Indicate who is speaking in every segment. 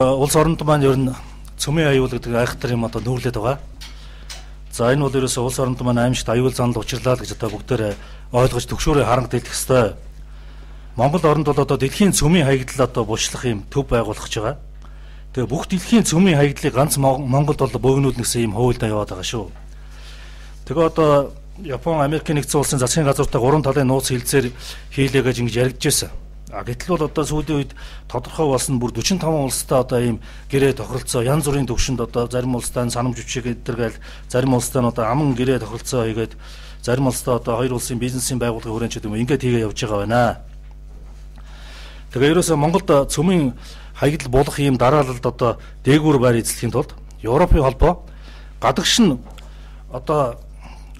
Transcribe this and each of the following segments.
Speaker 1: Улс оронд маань ер нь цөмийн аюул гэдэг айхтар юм одоо нүүрлээд байгаа. За энэ бол ерөөсөө улс оронд маань аимшигт аюул занал учирлаа л гэж одоо бүгдээр ойлгож төгшөөрөө харанг дэлгэх ёстой. Монгол оронд бол одоо дэлхийн цөмийн хаягдал одоо булшлах юм төв байгуулах гэж байгаа. Тэгээ бүх дэлхийн цөмийн хаягдлыг ганц Монголд бол бөөгнүүлнэ гэсэн юм хуульдаа яваад байгаа шүү. Тэгээ одоо Япон, Америкийн нэгдсэн улсын засгийн газруудтай гурван талын нууц хилцээр хийлээ гэж ингэж яригдж байсан. Гэтэл бол одоо сүүлийн үед тодорхой болсон бүр 45 улстай одоо ийм гэрээ тохиролцоо янз бүрийн төвшөнд одоо зарим улстай санамж бичиг гэдэр гээл зарим улстай нь одоо аман гэрээ тохиролцоо хийгээд зарим улстай одоо хоёр улсын бизнесийн байгууллагын хүрээнд ч гэдэг юм ингээд хийгээ явж байгаа байна. Тэгээ ерөөсөө Монголд цөмийн хаягдал булах ийм дараалалд одоо дээгүүр байр эзлэхийн тулд Европын холбоо гадагш нь одоо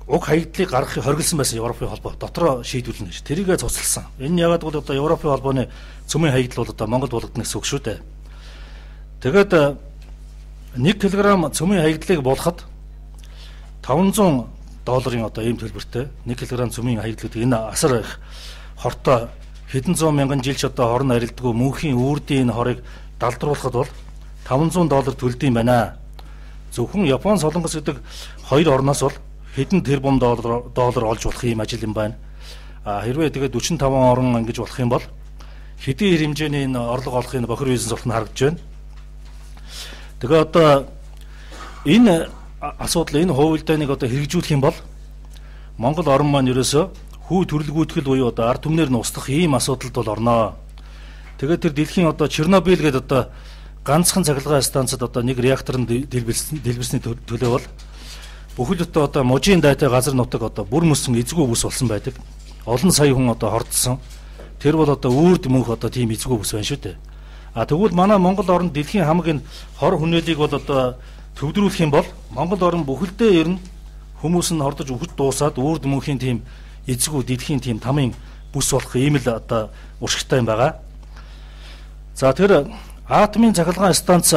Speaker 1: уг хаягдлыг гаргахыг хоригдсан байсан Европын холбоо дотроо шийдвэрлэнэ гэж тэрийгэ цуцлсан. Энэ нь ягаад гэвэл одоо Европын холбооны цөмийн хаягдал бол одоо Монголд булгадна гэсэн үг шүү дээ. Тэгээд 1 кг цөмийн хаягдлыг булахад 500 долларын одоо ийм төлбөртэй 1 кг цөмийн хаягдал гэдэг энэ асар их хортой хэдэн зуун мянган жилч одоо хорн арилдгүй мөнхийн үрдийн энэ хорыг далдруулахад бол 500 доллар төлдөг юм байна. Зөвхөн Япон, Солонгос гэдэг хоёр орноос бол хэдэн тэрбум доллар олж болох ийм ажил юм байна. Хэрвээ тэгээд 45 орн ингэж болох юм бол хэдийн хэр хэмжээний энэ орлого олох энэ бохир бизнес болох нь харагдаж байна. Тэгээ одоо энэ асуудал энэ хувилдааныг одоо хэрэгжүүлэх юм бол Монгол орн маань ерөөсөө хүү төрөлгүйтгэл буюу одоо ард түмнэр нь устгах ийм асуудалд бол орноо. Тэгээд тэр дэлхийн одоо Чернобыль гэдэг одоо ганцхан цахилгаан станцад одоо нэг реактор нь дэлбэрсний төлөө бол бүхэл бүтэн одоо мужийн дайтай газар нутаг одоо бүр мөсөн эзгүй бүс болсон байдаг. Олон сая хүн одоо хордсон. Тэр бол одоо үрд мөнх одоо тийм эзгүй бүс байна шүү дээ. А тэгвэл манай Монгол орнд дэлхийн хамаг энэ хор хүнээлийг бол одоо төвдрүүлэх юм бол Монгол орн бүхэлдээ ер нь хүмүүс нь хордож үхэж дуусаад үрд мөнхийн тийм эзгүй дэлхийн тийм тамын бүс болох ийм л одоо уршигтай юм байгаа. За тэр атомын цахилгаан станц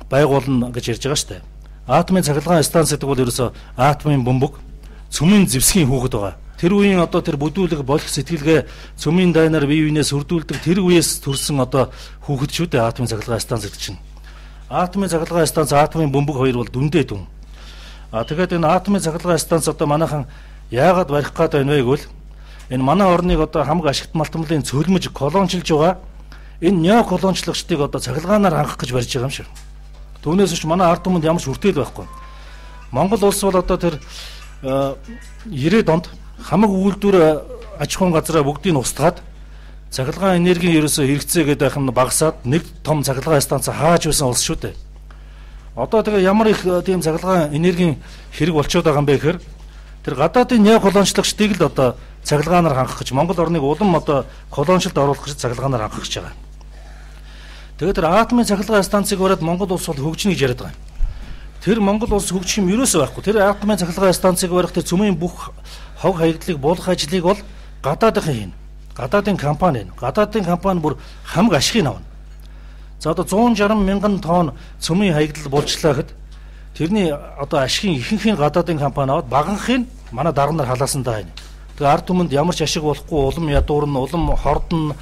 Speaker 1: байгуулна гэж ярьж байгаа шүү дээ. Атомын цахилгаан станц гэдэг бол ерөөсөө атомын бөмбөг цөмийн зэвсгийн хүүхэд байгаа. Тэр үеийн одоо тэр бүдүүлэг болох сэтгэлгээ цөмийн дайнаар бие биенээ сүрдүүлдэг тэр үеэс төрсэн одоо хүүхэд шүү дээ атомын цахилгаан станц гэдэг чинь. Атомын цахилгаан станц, атомын бөмбөг хоёр бол дүндээ дүн. Тэгээд энэ атомын цахилгаан станц одоо манайхан яагаад барих гээд байна вэ гэвэл энэ манай орныг одоо хамаг ашигт малтмлын цөлмөж колончилж байгаа энэ нео колончлагчдыг одоо цахилгаанаар хангах гэж барьж байгаа юм шиг. Түүнээс ч манай ард түмэнд ямар ч хүртэл байхгүй. Монгол улс бол одоо тэр 90-ад онд хамаг үйлдвэр аж ахуйн газраа бүгдийг нь устгаад цахилгаан энергийн ерөөсөө хэрэгцээ гэдэг байх нь багасаад нэг том цахилгаан станц хааж байсан улс шүү дээ. Одоо тэгээ ямар их тийм цахилгаан энергийн хэрэг болчиход байгаа юм бэ гэхээр тэр гадаадын нео колончлагчдыг л одоо цахилгаанаар хангах гэж Монгол орныг улам одоо колончлолд оруулах гэж цахилгаанаар хангах гэж байгаа. Тэгээд тэр атомын цахилгаан станцыг бариад Монгол улс бол хөгжинэ гэж яриад байгаа юм. Тэр Монгол улс хөгжих юм ерөөсөө байхгүй. Тэр атомын цахилгаан станцыг барих тэр цөмийн бүх хог хаягдлыг буулгах ажлыг бол гадаадынхан хийнэ. Гадаадын компани хийнэ. Гадаадын компани бүр хамаг ашигыг авна. За одоо 160 мянган тонн цөмийн хаягдал булжлаа гэхэд тэрний одоо ашигын ихэнх нь гадаадын компани аваад баганхыг манай дарга нар халаасан даа хийнэ. Тэгээ ард түмэнд ямар ч ашиг болохгүй улам ядуурна, улам хордно.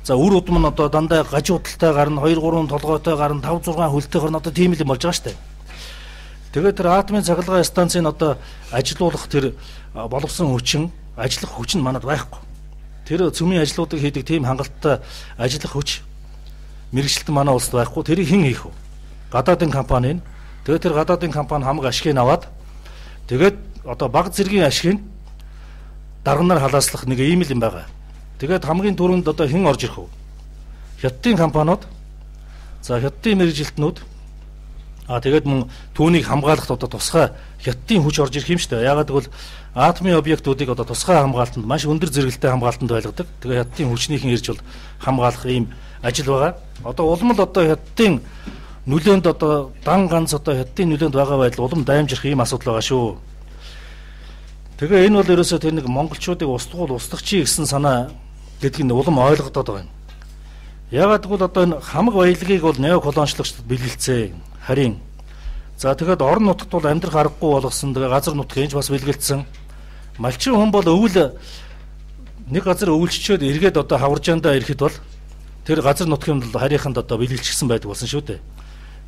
Speaker 1: За үр удам нь одоо дандаа гажуудалтай гарна, 2 3 толгойтой гарна, 5 6 хөлтэй гарна одоо тийм л юм болж байгаа шүү дээ. Тэгээд тэр атомын цахилгаан станцыг одоо ажилуулах тэр боловсон хүчин, ажиллах хүч нь манад байхгүй. Тэр цөмийн ажлуудыг хийдэг тийм хангалттай ажиллах хүч мэргэжилтэн манай улсад байхгүй. Тэрийг хэн хийх вэ? Гадаадын компани нь. Тэгээд тэр гадаадын компани хамаг ашигыг аваад тэгээд одоо баг зэргийн ашигыг дарга нар халааслах нэг ийм л юм байгаа. Тэгээд хамгийн түрүүнд одоо хэн орж ирэх вэ? Хятадын компаниуд, за хятадын мэргэжилтнүүд, тэгээд мөн түүнийг хамгаалахад одоо тусгай хятадын хүч орж ирэх юм шүү дээ. Яагаад гэвэл атомын объектуудыг одоо тусгай хамгаалтанд маш өндөр зэрэгэлтэй хамгаалтанд байлгадаг. Тэгээд хятадын хүчнийхэн ирж бол хамгаалах ийм ажил байгаа. Одоо улам л одоо хятадын нөлөөнд одоо дан ганц одоо хятадын нөлөөнд байгаа байдал улам даймжирх ийм асуудал байгаа шүү. Тэгээ энэ бол ерөөсөө тэр нэг монголчуудыг устгуул устгах чи гэсэн санаа гэдг нь улам ойлгодод байгаа юм. Яагаад гэвэл одоо энэ хамаг баялагийг бол нео колончлагчдад бэлгэлцээ. Харин за тэгээд орон нутагт бол амьдрах аргагүй болгосон. Тэгээ газар нутгийн ч бас бэлгэлцсэн. Малчин хүн бол өвөл нэг газар өвлччөөд эргээд одоо хаваржаандаа ирэхэд бол Тэр газар нутгийн бол харийнханд одоо биелүүлчихсэн байдаг болсон шүү дээ.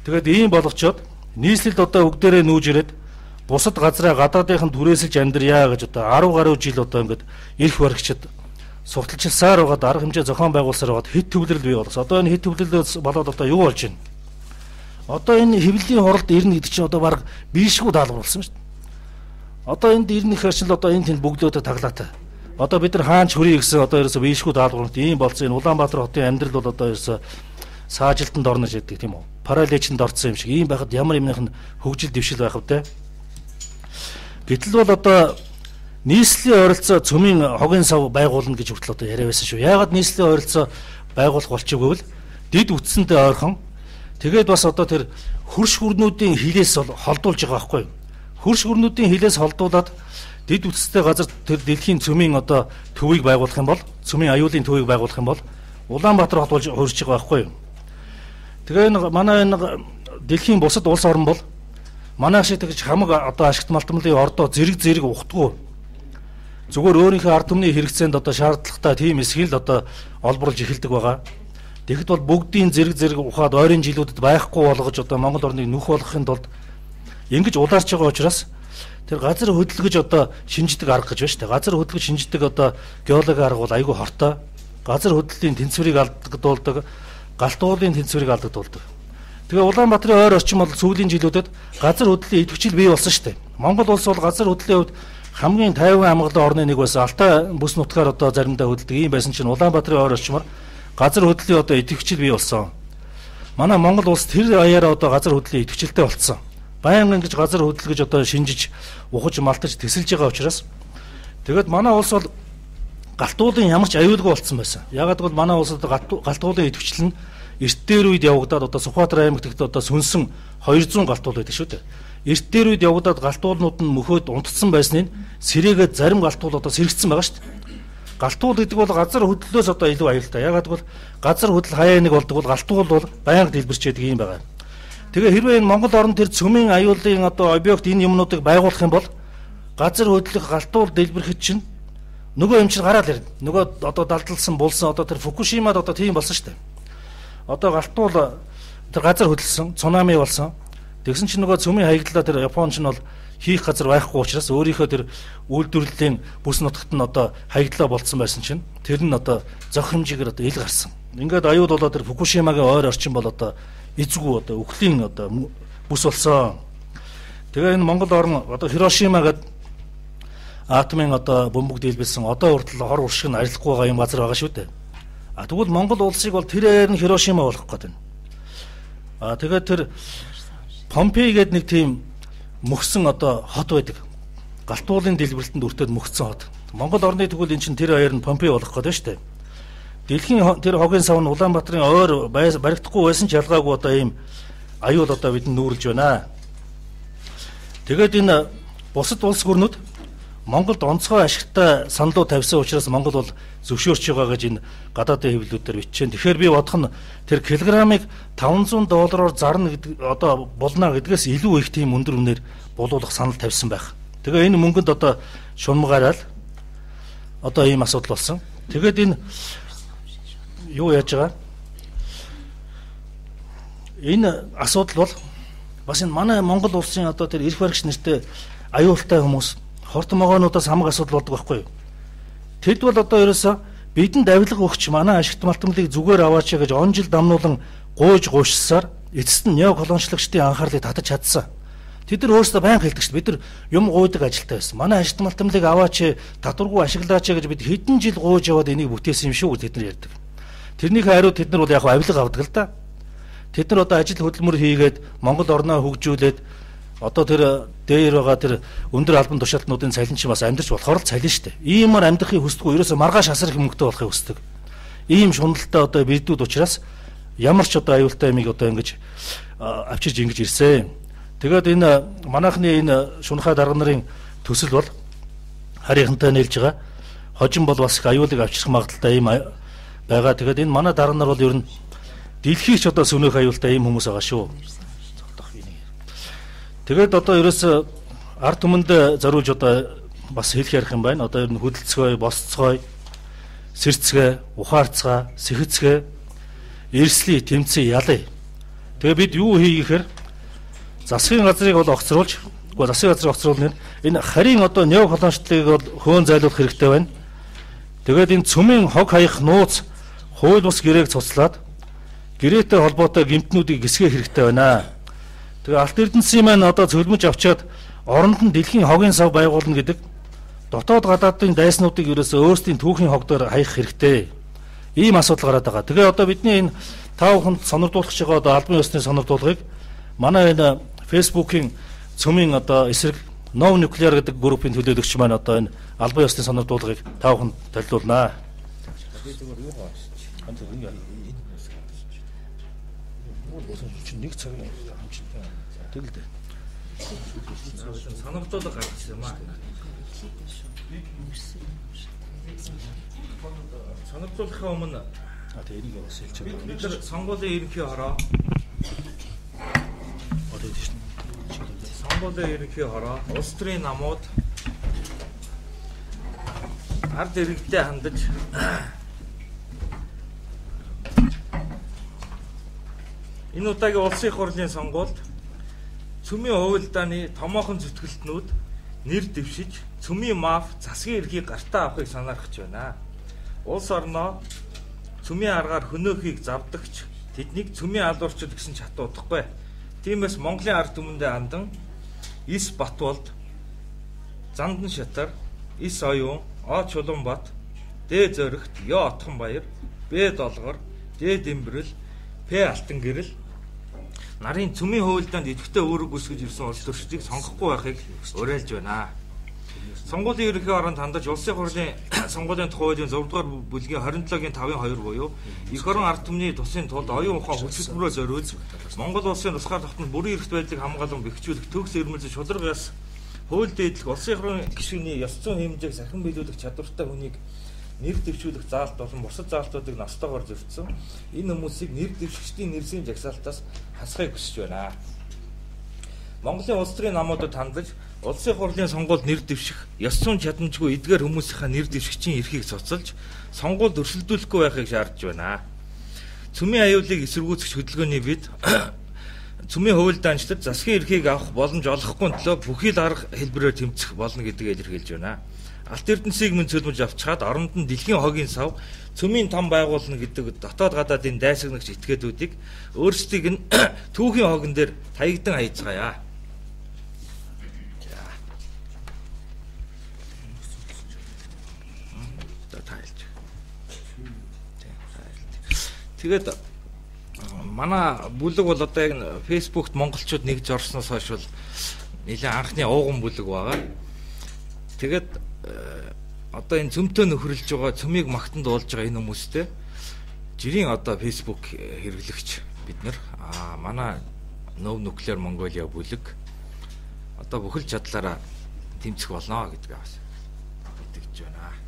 Speaker 1: Тэгээд ийм боловчоод нийслэлд одоо бүгдээрээ нүүж ирээд бусад газраа гадаадынхан түрээсэлж амьдрья гэж одоо 10 гаруй жил одоо ингээд эрх баригчид сурталчилсаар байгаад арга хэмжээ зохион байгуулсаар байгаад хит төвлөрөл бий болгосон. Одоо энэ хит төвлөрлөөс болоод одоо юу болж байна? Одоо энэ хэвлэлийн хуралд ирнэ гэдэг чинь одоо баг биешгүй даалгавар болсон шүү дээ. Одоо энд ирнэ гэхээр чинь одоо энэ тэнд бөглөөдө таглаатай. Одоо бид нар хаанч хүрье гэсэн одоо ерөөсө биешгүй даалгавар ийм болсон. Энэ Улаанбаатар хотын амьдрал бол одоо ерөөсө саажилтанд орно гэдэг тийм үү? Параличэнд орсон юм шиг. Ийм байхад ямар юмных нь хөгжил дэвшил байх вэ? Гэтэл бол одоо нийслэлийн ойролцоо цөмийн хогийн сав байгуулна гэж хүртэл одоо яриа байсан шүү. Яагаад нийслэлийн ойролцоо байгуулах болчихгүй гэвэл дэд үтсэнтэй ойрхон. Тэгээд бас одоо тэр хөрш хөрнүүдийн хилээс холдуулж байгаа байхгүй юу? Хөрш хөрнүүдийн хилээс холдуулаад дэд үтстэй газар тэр дэлхийн цөмийн одоо төвийг байгуулах юм бол, цөмийн аюулын төвийг байгуулах юм бол Улаанбаатар хот болж хөрж байгаа байхгүй юу? Тэгээ энэ манай энэ дэлхийн бусад улс орн бол манай шиг тэгж хамаг одоо ашигт малтмлын ордоо зэрэг зэрэг ухтгүй. Зүгээр өөрийнхөө ард түмний хэрэгцээнд одоо шаардлагатай тийм эсхийг л одоо олборлж эхэлдэг байгаа. Тэгэхэд бол бүгдийн зэрэг зэрэг ухаад ойрын жилүүдэд байхгүй болгож одоо Монгол орныг нүх болгохын тулд ингэж улаарч байгаа учраас тэр газар хөдөлгөж одоо шинждэг арга гэж байна шүү дээ. Газар хөдөлгөж шинждэг одоо геологийн арга бол айгүй хортой. Газар хөдлөлийн тэнцвэрийг алдагдуулдаг, галтуулын тэнцвэрийг алдагдуулдаг. Тэгээ Улаанбаатарын ойр орчим бол сүүлийн жилүүдэд газар хөдлөлийн идэвхжил бий болсон шүү дээ. Монгол улс бол газар хөдлөлийн хувьд хамгийн тайван амгалан орны нэг байсан. Алтай бүс нутгаар одоо заримдаа хөдөлдөг ийм байсан чинь Улаанбаатарын ойр орчмоор газар хөдлөлийн одоо идэвхжил бий болсон. Манай Монгол улс тэр аяараа одоо газар хөдлөлийн идэвхжилтэй болцсон. Байнга ингэж газар хөдлөж одоо шинжиж, ухаж, малтаж, тэсэлж байгаа учраас тэгээд манай улс бол галтуулын ямар ч аюулгүй болцсон байсан. Яагаад гэвэл манай улс одоо галтуулын идэвхжил нь эрт дээр үед явагдаад одоо Сүхбаатар аймагт одоо сүнсэн 200 галтуул байдаг шүү дээ. Эрт дээр үед явагдаад галтуулнууд нь мөхөөд унтцсан байсныг сэрээгээд зарим галтуул одоо сэргэцсэн байгаа шүү дээ. Галтуул гэдэг бол газар хөдлөлөөс одоо илүү аюултай. Яагаад гэвэл газар хөдлөл хаяа нэг болдог бол галтуул бол байнга дэлбэрч яадаг юм байгаа. Тэгээ хэрвээ энэ Монгол орн тэр цөмийн аюулын одоо объект энэ юмнуудыг байгуулах юм бол газар хөдлөх галтуул дэлбэрэхэд чинь нөгөө юм чинь гараал ирнэ. Нөгөө одоо далдалсан булсан одоо тэр Фукушимад одоо тийм болсон шүү дээ. Одоо галтуул тэр газар хөдөлсөн, цунами болсон. Тэгсэн чинь нөгөө цөмийн хаягдлаа тэр Япон чинь бол хийх газар байхгүй учраас өөрийнхөө тэр үйлдвэрлэлийн бүс нутагт нь одоо хаягдлаа болцсон байсан чинь тэр нь одоо зөх хэмжээгээр одоо ил гарсан. Ингээд аюул болоод тэр Фукушимагийн ойр орчин бол одоо эзгүй одоо үхлийн одоо бүс болсон. Тэгээ энэ Монгол орн одоо Хирошима гэдэг атомын одоо бөмбөг дийлбэлсэн одоо хүртэл хор уршиг нь арилахгүй байгаа юм газар байгаа шүү дээ. А тэгвэл Монгол улсыг бол тэрээр нь Хирошима болох гээд байна. А тэгээд тэр Помпей гэдэг нэг тийм мөхсөн одоо хот байдаг. Галтуулын дэлбэрэлтэнд өртөөд мөхцсөн хот. Монгол орны тэгвэл эн чинь тэр хоёр нь Помпей болох гээд байна шүү дээ. Дэлхийн тэр хогийн сав нь Улаанбаатарын ойр баригдахгүй байсан ч ялгаагүй одоо ийм аюул одоо бидэнд нүүрлж байна. Тэгээд энэ бусад улс гүрнүүд Монголд онцгой ашигтай саналуу тавьсан учраас Монгол бол зөвшөөрч байгаа гэж энэ гадаадын хэвлэлүүдээр бичсэн. Тэгэхээр би бодох нь тэр килограммыг $500 зарна гэдэг одоо булна гэдгээс илүү их тийм өндөр үнээр булуулах санал тавьсан байх. Тэгээ энэ мөнгөнд одоо шунмгаараа л одоо ийм асуудал болсон. Тэгээд энэ юу яаж байгаа? Энэ асуудал бол бас энэ манай Монгол улсын одоо тэр эрх баригч нэртэй аюултай хүмүүс хорт могоонуудаас хамаг асуудал болдог байхгүй юу? Тэд бол одоо ерөөсөө бидэнд авилга өгч манай ашигт малтмлыг зүгээр аваач гэж он жил дамнуулан гуйж гуйшсаар эцэст нь неоколоничлогчдын анхаарлыг татаж чадсан. Тэд нар өөрсдөө байнга хэлдэг шүү дээ. Бид нар юм гуйдаг ажилтаа байсан. Манай ашигт малтмлыг аваач, татваргүй ашиглаач гэж бид хэдэн жил гуйж яваад энийг бүтээсэн юм шүү гэж тэд нар ярьдаг. Тэрнийхээ хариуд тэд нар бол яг авилга авдаг л да. Тэд нар одоо ажил хөдөлмөр хийгээд Монгол орноо хөгжүүлээд одоо тэр дээр байгаа тэр өндөр албан тушаалтнуудын цалин чинь бас амьдрч болохоор л цалин шүү дээ. Иймэр амьдрахыг хүсдэггүй. Ерөөсөө маргааш асар их мөнгөтэй болохыг хүсдэг. Ийм шуналтай одоо бирдүүд учраас ямар ч одоо аюултай юмыг одоо ингэж авчирж ингэж ирсэн. Тэгээд энэ манайхны энэ шунхаа дарга нарын төсөл бол харийнхантай нийлж байгаа. Хожим бол бас их аюулыг авчрах магадлалтай ийм байгаа. Тэгээд энэ манай дарга нар бол ер нь дэлхийч одоо сөнөөх аюултай ийм хүмүүс байгаа шүү. Тэгээд одоо ерөөсөө ард түмэнд зориулж одоо бас хэлэх ярих юм байна. Одоо ер нь хөдөлцгөөе, босцгооё, сэрцгээ, ухаарцгаа, сэхэцгээ. эрсли тэмцээ ялъя. Тэгээ бид юу хийх гэхээр засгийн газрыг бол огцруулж, үгүй засгийн газрыг огцруулна. Энэ харийн одоо нео колоничлалыг бол хөөн зайлуулах хэрэгтэй байна. Тэгээд энэ цөмийн хог хаях нууц хууль бус гэрээг цуцлаад гэрээтэй холбоотой гэмтнүүдийг гисгэх хэрэгтэй байна. Тэгээ Алт Эрдэнэсийн маань одоо цөлмөж авчаад оронд нь дэлхийн хогийн сав байгуулна гэдэг дотоод гадаадын дайснуудыг ерөөсөө өөрсдийн түүхийн хог дээр хаях хэрэгтэй. Ийм асуудал гараад байгаа. Тэгээ одоо бидний энэ та бүхэнд сонирдуулах гэж байгаа одоо албан ёсны сонирдуулгыг манай энэ Facebook-ийн цөмийн одоо эсрэг No Nuclear гэдэг группийн төлөөлөгч маань одоо энэ албан ёсны сонирдуулгыг та бүхэнд төлөвлөнө. Нэг цагийн хамчтай. Тэгэл дээ.
Speaker 2: Сонирдуулга гаргасан юм аа. Сонирдуулахын өмнө
Speaker 1: тэгээ энийг бас хэлж байгаа.
Speaker 2: Бид нар сонгуулийн ерөнхий хороо сонгуулийн ерөнхий хороо улс төрийн намууд ард иргэдтэй хандаж энэ удаагийн улсын их хурлын сонгуульд цөмийн хувилдааны томоохон зүтгэлтнүүд нэр дэвшиж цөмийн маф засгийн эрхийг гартаа авахыг санаархаж байна. Улс орноо цөмийн аргаар хөнөөхийг завдагч тэднийг цөмийн алуурчид гэсэн ч хатуу удахгүй. Тиймээс Монголын ард түмэндээ хандан Ис Батболд, Зандан Шатар, Ис Оюун, О Чулуунбат, Д Зоригт, Ё Отхонбаяр, Б Долгор, Д Дэмбэрэл, П Алтангэрэл нарын цөмийн хувилдаанд идэвхтэй үүрэг гүйцэтгэж ирсэн улс төрчдийг сонгохгүй байхыг уриалж байна. Сонгуулийн ерөнхий оронд хандаж улсын хурлын сонгуулийн тухай хуулийн 6 дугаар бүлгийн 27-гийн 5-ын 2 буюу эх орон ард түмний тусын тулд оюун ухаан хүч хөдөлмөрөөр зориулж Монгол улсын тусгаар тогтнол бүрийн эрхт байдлыг хамгаалан бэхжүүлэх төгс ирмэлзэл шударга ёс хууль дээдлэх улсын хурлын гишүүний ёс зүйн хэмжээг сахин биелүүлэх чадвартай хүнийг нэр дэвшүүлэх заалт болон бусад заалтуудыг ностойгоор зөрчсөн энэ хүмүүсийг нэр дэвшигчдийн нэрсийн жагсаалтаас хасахыг хүсэж байна. Монголын улс төрийн намуудад хандаж улсын хурлын сонгуульд нэр дэвших ёс зүйн чадамжгүй эдгээр хүмүүсийнхаа нэр дэвшигчийн эрхийг цуцалж сонгуульд өрсөлдүүлэхгүй байхыг шаардж байна. Цөмийн аюулыг эсэргүүцэх хөдөлгөөний бид цөмийн хувилдаанчдад засгийн эрхийг авах боломж олгохгүй төлөө бүхий л арга хэлбэрээр тэмцэх болно гэдгээ илэрхийлж байна. Алт Эрдэнэсийг мөн цөлмөж авчхаад оронд нь дэлхийн хогийн сав цөмийн том байгуулна гэдэг дотоод гадаадын дайсагнагч этгээдүүдийг өөрсдийг нь түүхийн хогон дээр таягдан хаяцгаая. Тэгээд манай бүлэг бол одоо яг Facebook-т монголчууд нэгж орсноос хойш бол нэлээд анхны ууган бүлэг байгаа. Тэгээд одоо энэ цөмтөө нөхөрлөж байгаа цөмийг магтан дуулж байгаа энэ хүмүүстэй жирийн одоо Facebook хэрэглэгч бид нар манай No Nuclear Mongolia бүлэг одоо бүхэл чадлаараа тэмцэх болно гэдгээ бас итгэж байна.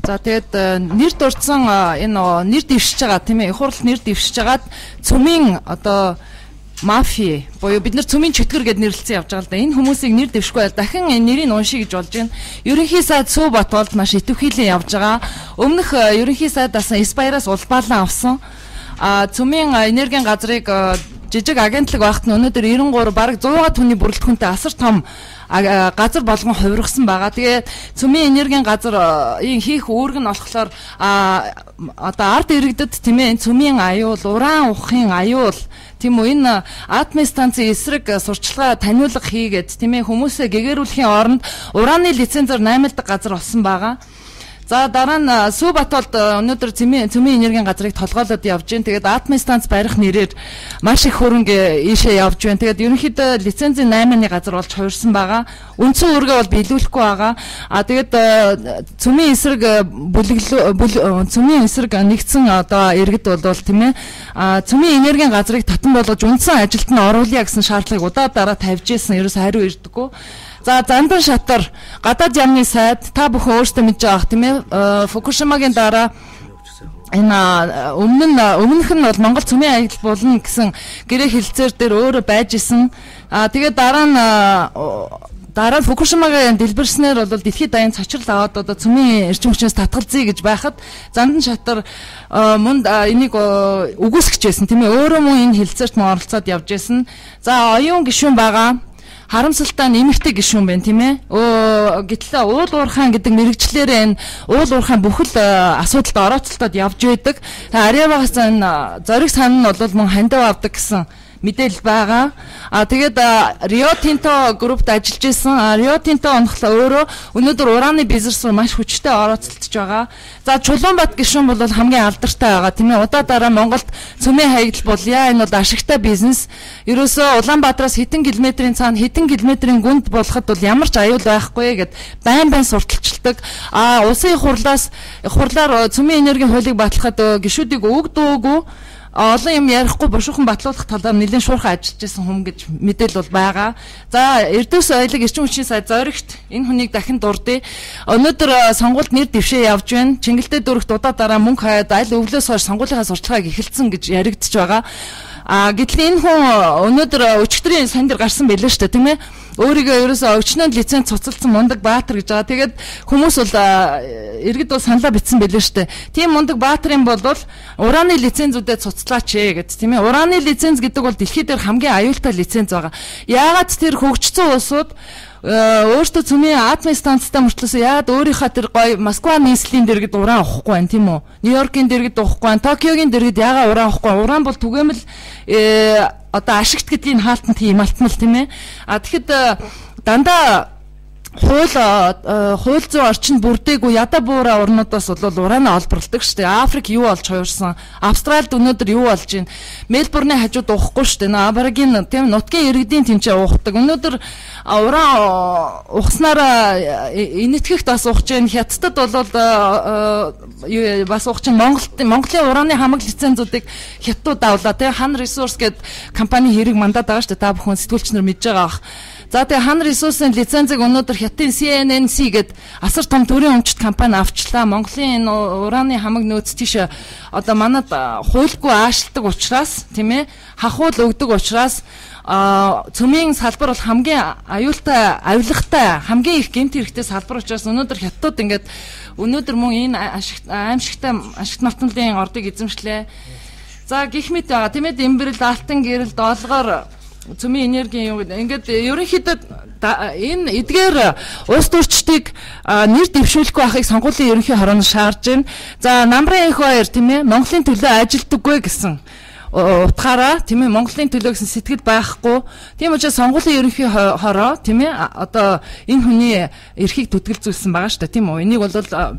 Speaker 3: За тэгээд нэр дурдсан энэ нэр дэвшиж байгаа тийм ээ их хурл нэр дэвшиж байгаад цөмийн одоо мафи буюу бид нар цөмийн чөтгөр гэд нэрлэлцэн явж байгаа л да. Энэ хүмүүсийг нэр дэвшихгүй байл дахин энэ нэрийг уншия гэж болж байна. Ерөнхий сайд Сүү Батболд маш идэвхийлэн явж байгаа. Өмнөх ерөнхий сайдаас Эс Баяраас улбаалан авсан. Цөмийн энергийн газрыг жижиг агентлаг байхад нь өнөөдөр 93 бараг 100 түүний бүрэлдэхүүнтэй асар том газар болгон хувиргасан байгаа. Тэгээ цөмийн энергийн газар хийх үүрэг нь болохоор одоо ард иргэдэд тийм ээ цөмийн аюул, уран ухын аюул тийм үү энэ атомын станцын эсрэг сурчлагаа таниулга хийгээд тийм ээ хүмүүсээ гэгэрүүлэхийн оронд ураны лицензээр наймылдаг газар болсон байгаа. За дараа нь Сүү Батболд өнөөдөр цөмийн энергийн газрыг толгойлоод явж байна. Тэгээд атомын станц барих нэрээр маш их хөрөнгө ийшээ явж байна. Тэгээд ерөнхийдөө лицензийн 8-ны газар болж хувирсан байгаа. Үндсэн үүргээ бол биелүүлэхгүй байгаа. А тэгээд цөмийн эсрэг бүлэглэл цөмийн эсрэг нэгдсэн одоо иргэд бол тийм ээ цөмийн энергийн газрыг татан болгож үндсэн ажилд нь оруулъя гэсэн шаардлагыг удаа дараа тавьж исэн. Ерөөс хариу ирдэггүй. За Зандан Шатар гадаад яамны сайд та бүхэн өөрсдөө мэдж байгаа тийм ээ Фукушимагийн дараа энэ өмнөх нь бол Монгол цөмийн аялал болно гэсэн гэрээ хэлцээр дээр өөрөө байж исэн. А тэгээд дараа нь Дараа нь Фукушимагийн дэлбэрснээр бол дэлхийд даян цочрол аваад одоо цөмийн эрчим хүчнээс татгалзъя гэж байхад Зандан шатар мөн энийг үгүйсгэж байсан, тийм ээ. Өөрөө мөн энэ хэлцээрт мөн оролцоод явж байсан. За оюун гишүүн байгаа. Харамсалтай нь эмэгтэй гишүүн байна, тийм ээ. Гэтэл уул уурхаан гэдэг мэрэгчлэрээ энэ уул уурхаан бүхэл асуудалд орооцолтод явж байдаг. Ариавагаас энэ зориг сан нь бол мөн хандив авдаг гэсэн мэдээлэл байгаа. А тэгээд Рио Тинто группт ажиллаж исэн. Рио Тинто онхлоо өөрөө өнөөдөр ураны бизнес руу маш хүчтэй орооцолдож байгаа. За Чулуунбат гишүүн бол хамгийн алдартай байгаа, тийм ээ. Удаа дараа Монголд цөмийн хаягдал болъё. Энэ бол ашигтай бизнес. Ерөөсөө Улаанбаатараас хэдэн километрийн цаана хэдэн километрийн гүнд болоход бол ямар ч аюул байхгүй гэд байн байн сурталчилдаг. А улсын их хурлаас хурлаар цөмийн энергийн хуулийг батлахад гишүүдийг өг дуугүй олон юм ярихгүй бушуухан батлуулах талаар нэлээд шуурхай ажиллаж исэн хүн гэж мэдээлэл бол байгаа. За Эрдэнэс ойлог эрчим хүчний сайд зоригт энэ хүнийг дахин дурдъя. Өнөөдөр сонгуульд нэр дэвшээ явж байна. Чингэлтэй дүүрэгт удаа дараа мөнгө хаяад аль өвлөөс хойш сонгуулийнхаа сурталчилгааг эхэлсэн гэж яригдчих байгаа. А гэтэл энэ хүн өнөөдөр өчигдрийн сайн дээр гарсан байлээ шүү дээ, тийм ээ. Өөрийгөө ерөөсөө өвчнөнд лиценз цуцалсан мундаг баатар гэж байгаа. Тэгээд хүмүүс бол иргэд бол саналаа бичсэн байлээ шүү дээ. Тийм мундаг баатарын бол ураны лицензүүдэд цуцлаач ээ гэд, тийм ээ. Ураны лиценз гэдэг бол дэлхий дээр хамгийн аюултай лиценз байгаа. Яагаад тэр хөгжсөн улсууд өөртөө цөмийн атомын станцтай мөртлөөс яагаад өөрийнхөө тэр гоё Москва нийслэлийн дэргэд уран авахгүй байна, тийм үү? Нью-Йоркийн дэргэд уухгүй байна, Токиогийн дэргэд яагаад уран авахгүй? Уран бол түгээмэл одоо ашигт гэдгийг хаалтан тийм алтмал, тийм ээ. А тэгэхэд дандаа хууль зүйн орчинд бүрдээгүй ядаа буура орнуудаас бол ураанаа олборлдог шүү дээ. Африк юу болж хуурсан? Австралид өнөөдөр юу болж байна? Мельбурний хажууд уухгүй шүү дээ. Аборагийн тийм нутгийн иргэдийн тэмцээ уухдаг. Өнөөдөр уран ухснараа энэтхэгт бас ухаж байна. Хятадд бол бас ухаж байна. Монголын ураны хамаг лицензүүдийг хятадууд авлаа. Тийм Хан Ресурс гэдэг компани хэрэг мандат байгаа шүү дээ. Та бүхэн сэтгүүлч нар мэдж байгаа бах. За тэгээ Хан Ресурсын лицензийг өнөөдөр Хятадын CNNC гээд асар том төрийн өмчт компани авчлаа. Монголын энэ ураны хамаг нөөц тийш одоо манад хуульгүй аашилдаг учраас, тийм ээ, хахуул өгдөг учраас цөмийн салбар бол хамгийн аюултай, авилгатай, хамгийн их гэмт хэрэгтэй салбар учраас өнөөдөр хятадууд ингээд өнөөдөр мөн энэ аимшигтай ашигт малтмалын ордыг эзэмшлээ. За гих мэт байгаа, тийм ээ, Дэмбэрэл, Алтан гэрэл, Долгоор цөмийн энергийн юм ингээд ерөнхийдөө энэ эдгээр улс төрчдийг нэр дэвшүүлэхгүй байхыг сонгуулийн ерөнхий хорооноос шаардж байна. За намрын их баяр, тийм ээ, Монголын төлөө ажилдаггүй гэсэн утгаараа, тийм ээ, Монголын төлөө гэсэн сэтгэл байхгүй. Тийм учраас сонгуулийн ерөнхий хороо, тийм ээ, одоо энэ хүний эрхийг түтгэлзүүлсэн байгаа шүү дээ, тийм үү. Энийг бол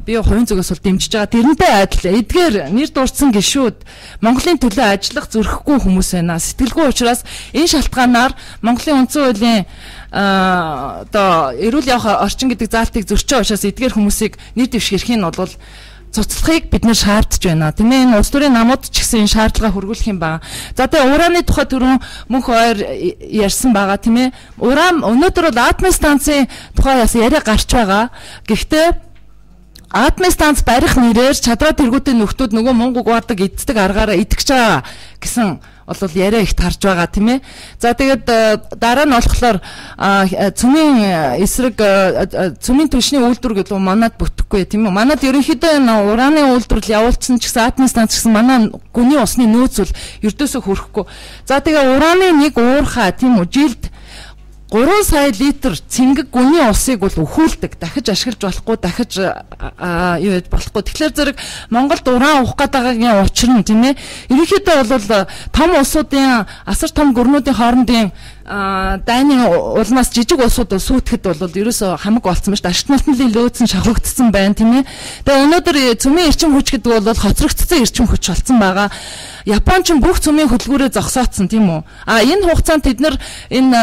Speaker 3: би хувийн зүгээс бол дэмжиж байгаа. Тэрнтэй адил эдгээр нэр дурдсан гишүүд Монголын төлөө ажиллах зүрхэхгүй хүмүүс байна. Сэтгэлгүй учраас энэ шалтгаанаар Монголын үндсэн хуулийн одоо эрүүл явах орчин гэдэг заалтыг зөрчөө учраас эдгээр хүмүүсийг нэр дэвших эрхийг нь бол цуцлахыг бид нэр шаардж байна. Тийм ээ, энэ улс төрийн намууд ч гэсэн энэ шаардлага хөргүүлэх юм байна. За тэгээ ураны тухай түрүүн мөнх ойр ярьсан байгаа, тийм ээ. Уран өнөөдөр бол атомын станцын тухай бас яриа гарч байгаа. Гэхдээ атомын станц барих нэрээр чадвар тэргүүтийн нөхдүүд нөгөө мөнгө угаадаг эддэг аргаараа итгэж байгаа гэсэн бол яриа их тарж байгаа, тийм ээ. За тэгээд дараа нь болохоор цөмийн эсрэг цөмийн түвшний үйлдвэр гэдэг нь манад бүтэхгүй, тийм үү. Манад ерөнхийдөө энэ ураны үйлдвэрлэл явуулсан ч гэсэн атомын станц гэсэн манай гүний усны нөөц бол ердөөсөө хүрэхгүй. За тэгээ ураны нэг уурхай, тийм үү, жилд 3 сая литр цэнгэг гүний усыг бол өхүүлдэг. Дахиж ашиглаж болохгүй, дахиж юу яаж болохгүй. Тэгэхээр зэрэг Монголд уран уух гээд байгаагийн учир нь, тийм ээ, ерөнхийдөө бол том улсуудын асар том гүрнүүдийн хоорондын дайны улмаас жижиг улсууд сүйтгэхэд бол ерөөсөө хамаг болсон ба шүү дээ. Ашигт малтмалын лөөцөн шавхагдсан байна, тийм ээ. Тэгээ өнөөдөр цөмийн эрчим хүч гэдэг бол хоцрогдсон эрчим хүч болсон байгаа. Япон ч бүх цөмийн хөдөлгүүрээ зогсоодсон, тийм үү. А энэ хугацаанд тэд нар энэ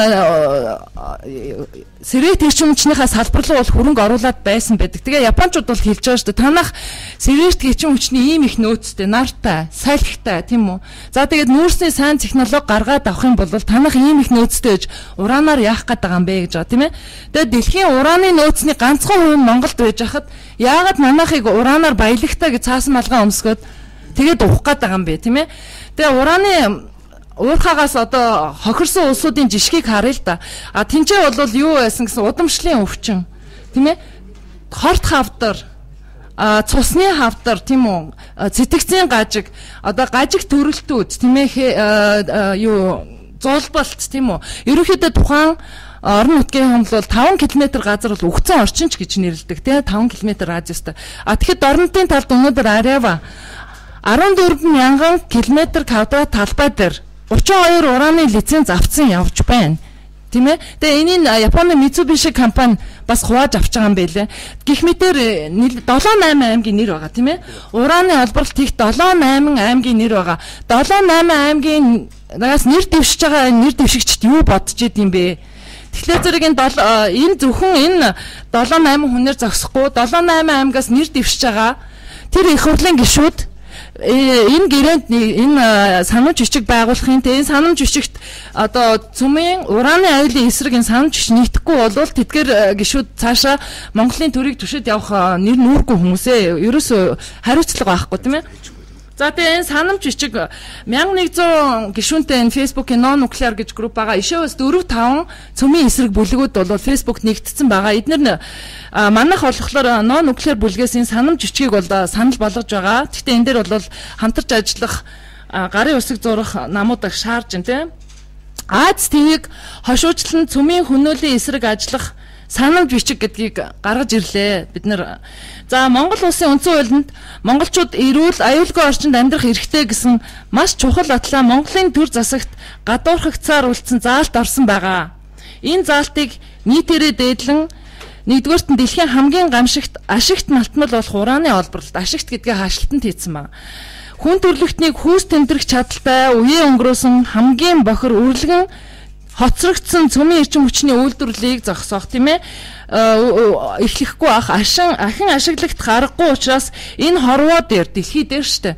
Speaker 3: сэрээт эрчим хүчнийхээ салбар руу бол хөрөнгө оруулаад байсан байдаг. Тэгээ японочууд бол хэлж байгаа шүү дээ. Танах сэрээт эрчим хүчний ийм их нөөцтэй, нартай, салхитай, тийм үү. За тэгээд нүүрсний сайн технологи гаргаад авах юм бол танах ийм их нөөцтэй гэж ураанаар яах гээд байгаа юм бэ гэж байгаа, тийм ээ. Тэгээд дэлхийн ураны нөөцний ганцхан хувь нь Монголд байж хахад яагаад манайхыг ураанаар баялагтай гэж цаасан малгай өмсгөөд тэгээд уух гээд байгаа юм бэ, тийм ээ. Тэгээ ураны уурхаагаас одоо хохирсон улсуудын жишгийг харъя л да. А тэнцээ бол юу байсан гэсэн удамшлын өвчин, тийм ээ? Хорт хавдар, цусны хавдар, тийм үү? Сэтгцийн гажиг, одоо гажиг төрөлтүүд, тийм ээ, юу зулбалт, тийм үү? Ерөнхийдөө тухайн орон нутгийн хомлол 5 км газар бол үхсэн орчин ч гэж нэрлэдэг, тийм 5 км радиустай. А тэгэхэд дорнотын талд өнөөдөр Арава 14,000 км квадрат талбай дээр 32 ураны лиценз авсан явж байна. Тийм ээ. Тэгээ энийг Японы Mitsubishi компани бас хувааж авч байгаа юм байлээ. Гэх мэтэр 7 8 аймгийн нэр байгаа, тийм ээ. Ураны олборлолт их 7 8 аймгийн нэр байгаа. 7 8 аймгийн нагаас нэр дэвшиж байгаа нэр дэвшигчд юу бодож идэм бэ? Тэгэхээр зэрэг энэ зөвхөн энэ 7 8 хүнээр зогсохгүй 7 8 аймгаас нэр дэвшиж байгаа тэр их хурлын гишүүд энэ гэрээнд энэ санамж бичиг байгуулахын тэ энэ санамж бичигт одоо цөмийн ураны аюулын эсрэг энэ санамж бичиг нийтэхгүй болвол тэдгээр гишүүд цаашаа Монголын төрийг түшид явах нэр нүүргүй хүмүүсээ ерөөсөө хариуцлага байхгүй, тийм ээ. За тэгээ энэ санамж бичиг 1100 гишүүнтэй энэ Facebook-ийн Non Nuclear гэж групп байгаа. Ишээс 4 5 цөмийн эсрэг бүлгүүд бол Facebook нэгтсэн байгаа. Эднэр нь манайх болохоор Non Nuclear бүлгээс энэ санамж бичгийг бол санал болгож байгаа. Гэхдээ энэ дээр бол хамтарч ажиллах гарын үсэг зурах намууд их шаарж байна, тийм. Аз ТV-г хошуучлан цөмийн хөнөөлийн эсрэг ажиллах санамж бичиг гэдгийг гаргаж ирлээ. Бид нэр за Монгол улсын үндсэн хуулинд монголчууд эрүүл аюулгүй орчинд амьдрах эрхтэй гэсэн маш чухал атлаа Монголын төр засагт гадуурхагцаар үлдсэн заалт орсон байгаа. Энэ заалтыг нийтээрээ дээдлэн нэгдүгээрт нь дэлхийн хамгийн гамшигт ашигт малтмал болох ураны олборлолт, ашигт гэдгээ хашлтанд хийсэн байна. Хүн төрлөختнийг хүүс тэмдрэх чадaltaй үеэ өнгөрөөсөн хамгийн бохир үрлэгэн хоцрогдсон цөмийн эрчим хүчний үйлдвэрлэлийг зогсоох, тийм ээ, эхлэхгүй ах ахин ашиглагдах аргагүй учраас энэ хорвоо дээр дэлхий дээр штэ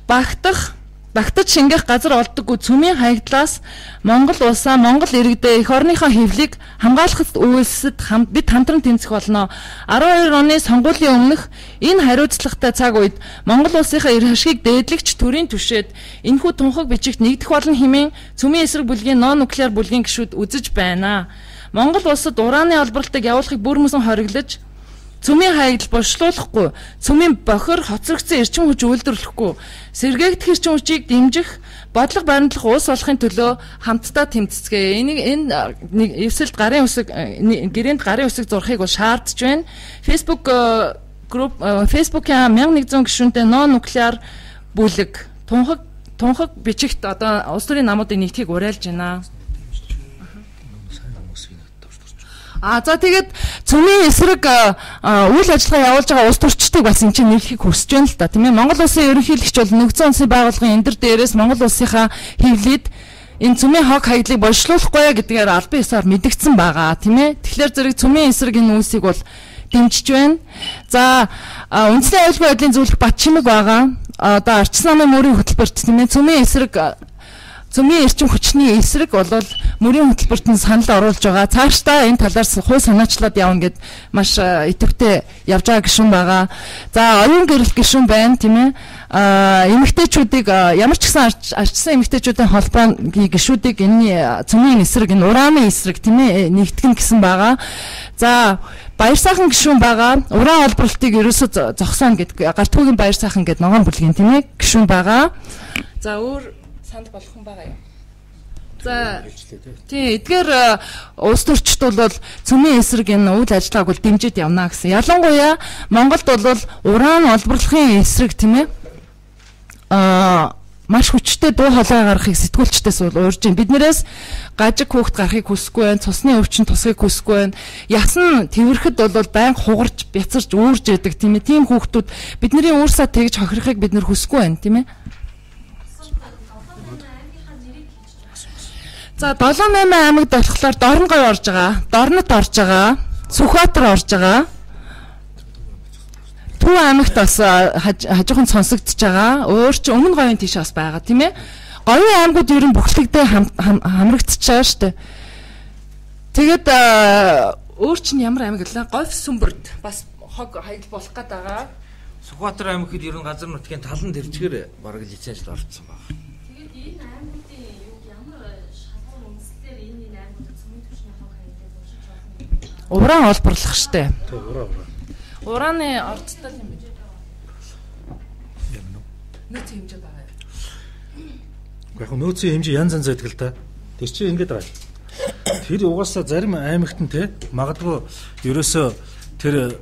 Speaker 3: багтаж шингэх газар олддоггүй цөмийн хаягдлаас Монгол улсаа Монгол иргэдээ эх орныхоо хэвлийг хамгаалахад үйлсэд бид хамтран тэмцэх болно. 12 оны сонгуулийн өмнөх энэ хариуцлагатай цаг үед Монгол улсынхаа эрх ашгийг дээдлэгч төрийн түшээд энэхүү тунхаг бичигт нэгдэх болно хэмээн цөмийн эсрэг бүлгийн Non Nuclear бүлгийн гишүүд үзэж байна. Монгол улсад ураны олборлолтыг явуулахыг бүр мөсөн хориглож цөмийн хаягдал булшлуулахгүй, цөмийн бохир хоцрогдсон эрчим хүч үйлдвэрлэхгүй, сэргээгдэх эрчим хүчийг дэмжих, бодлого баримтлах улс болохын төлөө хамтдаа тэмцэцгээе. Энийг энэ нэг эвсэлд гарын үсэг гэрээнд гарын үсэг зурхыг бол шаардж байна. Facebook групп Facebook-ийн 1100 гишүүнтэй Non Nuclear бүлэг тунхаг бичигт одоо улс төрийн намуудын нэгтгийг уриалж байна. А за тэгээд цөмийн эсрэг үйл ажиллагаа явуулж байгаа улс төрчдийг бас энэ чинь нэрлэхийг хүсэж байна л да, тийм ээ. Монгол улсын ерөнхийлөгч бол нэгдсэн улсын байгууллагын энэ дээрээс Монгол улсынхаа хэвлэлд энэ цөмийн хог хаягдлыг болшлуулахгүй гэдгээр албан ёсоор мэдэгдсэн байгаа, тийм ээ. Тэгэхээр зэрэг цөмийн эсрэг энэ үйлсийг бол дэмжиж байна. За үндэсний аюулгүй байдлын зөвлөх Бат Чимэг байгаа. Одоо Арчсан намын мөрийн хөтөлбөрт, тийм ээ, цөмийн эсрэг цөмийн эрчим хүчний эсрэг бол мөрийн хөтөлбөрт нь санал оруулж байгаа. Цаашдаа энэ талаар хууль санаачлаад явна гэд маш идэвхтэй явж байгаа гишүүн байгаа. За оюун гэрэлт гишүүн байна, тийм ээ. Эмэгтэйчүүдийг ямар ч гэсэн арчсан эмэгтэйчүүдийн холбооны гишүүдийг энэ цөмийн эсрэг, энэ ураны эсрэг, тийм ээ, нэгтгэн гэсэн байгаа. За Баяр сайхан гишүүн байгаа. Уран олборлолтыг ерөөсөө зогсооно гэдэг Гарт хүүгийн Баяр сайхан гэдэг ногоон бүлгийн, тийм ээ, гишүүн байгаа. За өөр санал болох хүн байгаа юм. За тий, эдгээр улс төрчд бол цөмийн эсрэг энэ үйл ажиллагааг бол дэмжиж явна гэсэн. Ялангуяа Монголд бол уран олборлохын эсрэг, тийм ээ, маш хүчтэй дуу хоолой гаргахыг сэтгүүлчдээс бол урьж байна. Биднээс гажиг хүүхд гарахыг хүсэхгүй байна, цусны өвчин тусахыг хүсэхгүй байна. Ясан тэрхэд бол байнга хугарч, бяцарч, үүрж яадаг, тийм ээ. Тийм хүүхдүүд бидний уурсаа тэгж хохирохыг бид нар хүсэхгүй байна, тийм ээ. За 7 8 аймагт болохоор Дорногов орж байгаа, Дорнот орж байгаа, Сүхбаатар орж байгаа. Төв аймагт бас хажуухан сонсогдож байгаа. Өөр чи өмнө говийн тийш бас байгаа, тийм ээ. Говийн аймагуд ер нь бүхлэгдээ хамрагдчихж байгаа шүү дээ. Тэгээд өөр чинь ямар аймаг гэлээ? Говь сүмбэрт бас хог хаягдал болох гээд байгаа.
Speaker 2: Сүхбаатар аймаг хэд ер нь газар нутгийн талан дэржгээр бараг лицензлд орцсон байна.
Speaker 3: Тэгээд энэ аймагуудын юу Уран олборлох штэ.
Speaker 1: Тэг уран.
Speaker 3: Ураны орцтой юм байна. Нөөцийн хэмжээ байгаа юм.
Speaker 1: Яг нөөцийн хэмжээ янз янз байдаг л да. Тэр чинь ингэж байгаа. Тэр угаасаа зарим аймагт нь те магадгүй ерөөсөө тэр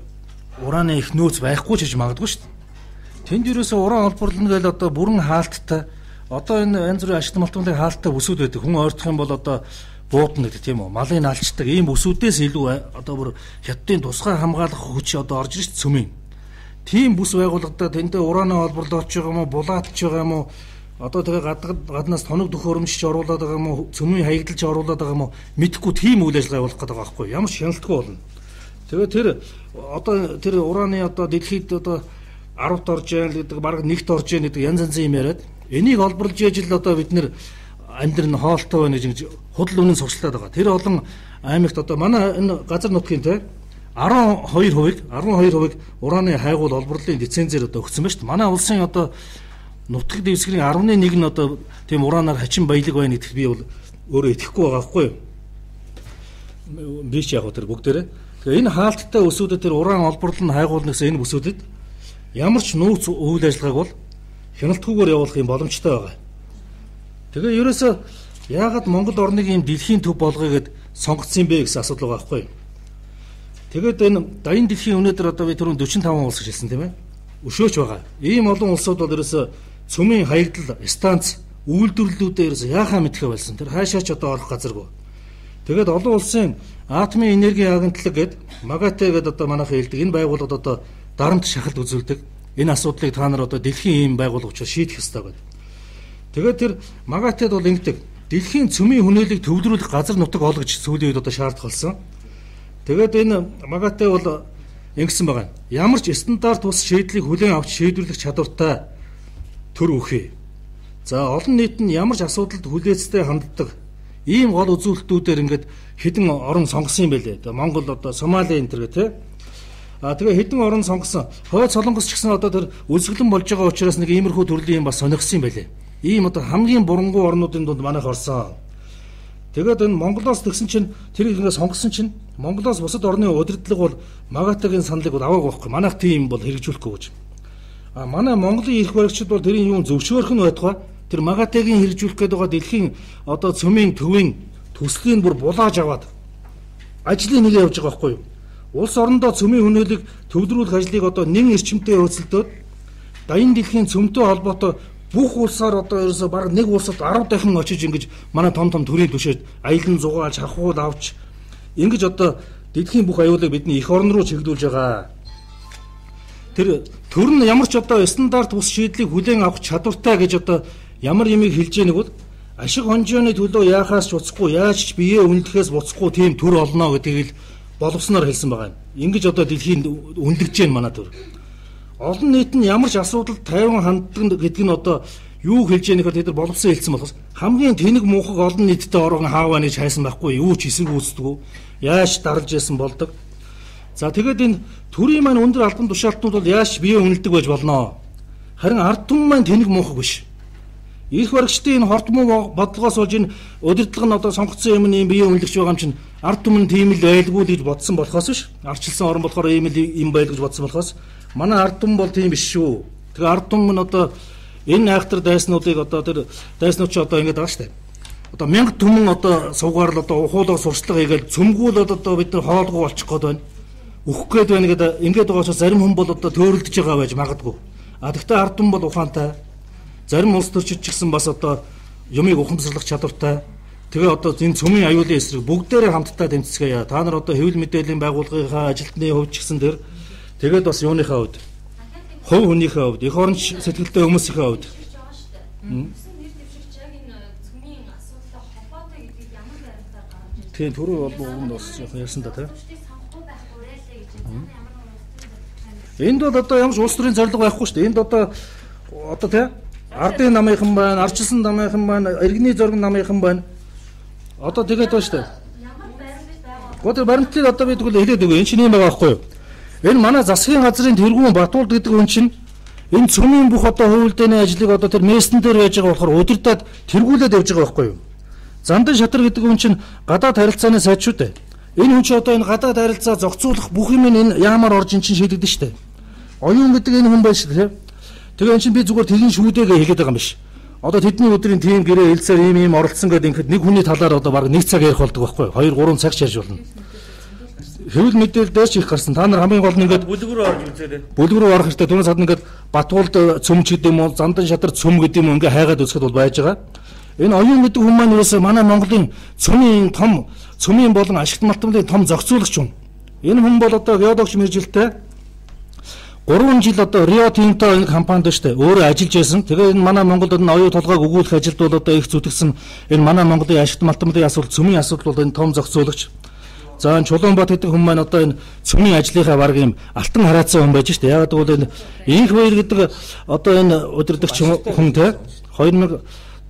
Speaker 1: ураны их нөөц байхгүй ч гэж магадгүй шүү дээ. Тэнд ерөөсөө уран олборлно гэж одоо бүрэн хаалттай одоо энэ янз бүрийн ашиг малтмалын хаалттай бүсүүд байдаг. Хүн ойртох юм бол одоо буудна гэдэг тийм үү? Малын алчдаг ийм бүсүүдээс илүү одоо бүр хятадын тусгай хамгаалах хүч одоо орж ирж цөмийн. Тийм бүс байгууллагадаа тэндээ ураны олборлооч байгаа юм уу, булаатч байгаа юм уу? Одоо тэгээ гаднаас тоног төхөөрөмжч оруулаад байгаа юм уу, цөмийн хаягдalж оруулаад байгаа юм уу? Мэдхгүй тийм үйл ажиллагаа явуулах гэдэг байгаа байхгүй юу? Ямар ч хяналтгүй болно. Тэгээ тэр одоо тэр ураны одоо дэлхийд одоо 10-т орж яана гэдэг бараг 1-т орж яана гэдэг янз янзын юм яриад энийг олборлж яж л одоо бид нэр амьдрал нь хоолтой байна гэж худал үнэн сурчлаад байгаа. Тэр олон аймагт одоо манай энэ газар нутгийн те 12% ураны хайгуул олборлолын лицензээр одоо өгсөн байна шүү дээ. Манай улсын одоо нутаг дэвсгэрийн 11 нь одоо тийм ураанаар хачин баялаг байна гэдэгт би бол өөрөө итгэхгүй байгаа байхгүй юу? Би ч яг тэр бүгдээрээ. Тэгээ энэ хаалттай өсүүдэд тэр уран олборлол нь хайгуулна гэсэн энэ бүсүүдэд ямар ч нөөц үйл ажиллагааг бол хяналтгүйгээр явуулах юм боломжтой байгаа. Тэгээ ерөөсөө яагаад Монгол орныг ийм дэлхийн төв болгоё гэд сонгоцсон юм бэ гэсэн асуудал байгаа байхгүй юу? Тэгээд энэ даян дэлхийн өнөөдөр одоо би түрүүн 45 улс гэж хэлсэн тийм ээ. Өшөөч байгаа. Ийм олон улсууд бол ерөөсөө цөмийн хаягдал, станц, үйлдвэрлэлүүдээ ерөөсөө яахаа мэдхэ болсон. Тэр хаашаа ч одоо орох газаргүй. Тэгээд олон улсын атомын энергийн агентлаг гээд МАГАТЭ гээд одоо манайхан хэлдэг энэ байгууллагад одоо дарамт шахалт үзүүлдэг. Энэ асуудлыг та нар одоо дэлхийн ийм байгууллага учраас шийдэх ёстой гэдэг. Тэгээд тэр МАГАТЭд бол ингэдэг. Дэлхийн цөмийн хүнээлийг төвлөрүүлэх газар нутаг олгож сүүлийн үед одоо шаардлага болсон. Тэгээд энэ МАГАТЭ бол ингэсэн байгаа. Ямар ч стандарт бус шийдлийг хүлээн авч шийдвэрлэх чадвартай төр үхээ. За олон нийт нь ямар ч асуудалд хүлээцтэй ханддаг ийм гол үзүүлэлтүүдээр ингээд хэдэн орон сонгосон юм байлээ. Одоо Монгол одоо Сомали энэ төр гэх тээ. А тэгээ хэдэн орон сонгосон. Хойд Солонгос ч гэсэн одоо тэр үзэсгэлэн болж байгаа учраас нэг иймэрхүү төрлийн юм бас сонирхсан юм байлээ. Ийм одоо хамгийн бурангуй орнуудын дунд манайх орсон. Тэгээд энэ Монголоос тэгсэн чинь тэр ингээд сонгосон чинь Монголоос бусад орны удирдлага бол МАГАТЭ-гийн саналыг бол аваагүй байхгүй. Манайх тийм бол хэрэгжүүлэхгүй гэж. А манай Монголын эрх баригчид бол тэрийн юун зөвшөөрөх нь байтугай тэр МАГАТЭ-гийн хэрэгжүүлэх гээд байгаа дэлхийн одоо цөмийн төвийн төслийг бүр булааж аваад ажлын нэгэ явж байгаа байхгүй юу? Улс орондоо цөмийн хүнээлийг төвлөрүүлэх ажлыг одоо нэн эрчимтэй хөөцөлдөөд даян дэлхийн цөмтэй холбоотой бүх улсаар одоо ерөөсөө бараг нэг улсад 10 дахин очиж ингэж манай том том төрийн түшээд аялан зугаалж хахуул авч ингэж одоо дэлхийн бүх аюулыг бидний эх орн руу чиглүүлж байгаа. Тэр төр нь ямар ч одоо стандарт бус шийдлийг хүлээн авах чадвартай гэж одоо ямар юмыг хэлж яаг бол ашиг хонжооны төлөө яахаас ч уцахгүй яаж ч биеэ үнэлэхээс буцахгүй тийм төр олно гэдгийг л боловсноор хэлсэн байгаа юм. Ингэж одоо дэлхийн үнэлэгдэж байна манай төр. Олон нийт нь ямар ч асуудалд тайван ханддаг гэдэг нь одоо юу хэлж яах гэхээр тэд нар боловсон хэлсэн болохоос хамгийн тэнэг муухай олон нийттэй оргон хааваа гэж хайсан байхгүй юу ч эсэргүүцдэг яаж дарлж ясан болдог. За тэгээд энэ төрийн маань өндөр албан тушаалтнууд бол яаж бие үнэлдэг байж болно. Харин ард түмэн маань тэнэг муухай биш. Ирэх баригчдын энэ хорт муу бодлогоос болж энэ удирдлага нь одоо сонгоцсон юм нь бие үнэлэгч байгаа юм чинь ард түмэн тийм л байлгүй л гэж бодсон болохоос биш. Арчилсан орн болохоор ийм л юм байл гэж бодсон болохоос манай ард түмэн бол тийм биш шүү. Тэгээ ард түмэн нь одоо энэ айхтар дайснуудыг одоо тэр дайснууд чи одоо ингэж байгаа шүү дээ. Одоо 1000 түмэн одоо суугаар л одоо ухуулга сурчлага хийгээл цөмгүүлээд одоо бид нар хоолгүй болчих гээд байна. Үхэх гээд байна гэдэг ингээд байгаа учраас зарим хүн бол одоо төөрөлдөж байгаа байж магадгүй. А тэгтээ ард түмэн бол ухаантай. Зарим улс төрчид ч гэсэн бас одоо юмыг ухамсарлах чадвартай. Тэгээ одоо энэ цөмийн аюулын эсрэг бүгдээрээ хамтдаа тэмцгээе. Та нар одоо хэвлэл мэдээллийн байгууллагынхаа ажилтны хувьд ч гэсэн тэр тэгээд бас юуныхаа хувьд хувь хүнийхээ хувьд эх оронч сэтгэлтэй хүмүүсийнхээ хувьд тийм түрүү бол уг нь бас ярьсан да тийм. Энд бол одоо ямар ч улс төрийн зорилго байхгүй шүү дээ. Энд одоо тийм ардын намынхан байна, арчилсан намынхан байна, иргэний зориг намынхан байна. Одоо тэгээд байна шүү дээ. Гоо тэр баримтлалыг одоо би тэгвэл хэлээд өгье. Энэ чинь юм байгаа байхгүй юу? Энэ манай засгийн газрын тэргүүн Батуулд гэдэг хүн чинь энэ цөмийн бүх одоо хувилдааны ажлыг одоо тэр мессен дээр байж байгаа болохоор удирдаад тэргүүлээд явж байгаа байхгүй юу? Зандан шатар гэдэг хүн чинь гадаад харилцааны сайд шүү дээ. Энэ хүн чи одоо энэ гадаад харилцаа зохицуулах бүх юм энэ яамаар орж ин чинь шийдэгдэн шүү дээ. Оюун гэдэг энэ хүн байна шүү дээ. Тэгээ эн чинь би зүгээр тэрийн шүүдэгээ хэлээд байгаа юм биш. Одоо тэдний өдрийн тийм гэрээ хэлцээр ийм ийм оролцсон гэдэг ингээд нэг хүний талаар одоо баг нэг цаг ярих болдог байхгүй юу? 2 3 цаг ч ярьж болно. Хэвлэл мэдээлэл дээр ч их гарсан. Та нар хамгийн гол нь ингээд
Speaker 2: бүлэг рүү орж үзээрэй.
Speaker 1: Бүлэг рүү орох хэрэгтэй. Түүнээс гадна ингээд Батгуулд цөм ч гэдэг юм уу, Зандан шатар цөм гэдэг юм уу ингээд хайгаад үзэхэд бол байж байгаа. Энэ оюун гэдэг хүн маань ерөөсөө манай Монголын цөмийн том цөмийн болон ашигт малтмалын том зохицуулагч юм. Энэ хүн бол одоо геологч мэргэжилтэй 3 жил одоо Рио Тинто энэ компанид шүү дээ. Өөрөө ажиллаж байсан. Тэгээ энэ манай Монголд энэ оюу толгойг өгүүлэх ажилд бол одоо их зүтгэсэн энэ манай Монголын ашигт малтмалын асуудал, цөмийн асуудал бол энэ том зохицуулагч. За энэ Чулуунбат гэдэг хүн маань одоо энэ цөмийн ажлынхаа баг юм алтан хараацсан хүн байж шүү дээ. Яг гэвэл энэ Инх баяр гэдэг одоо энэ удирдагч хүн те 2005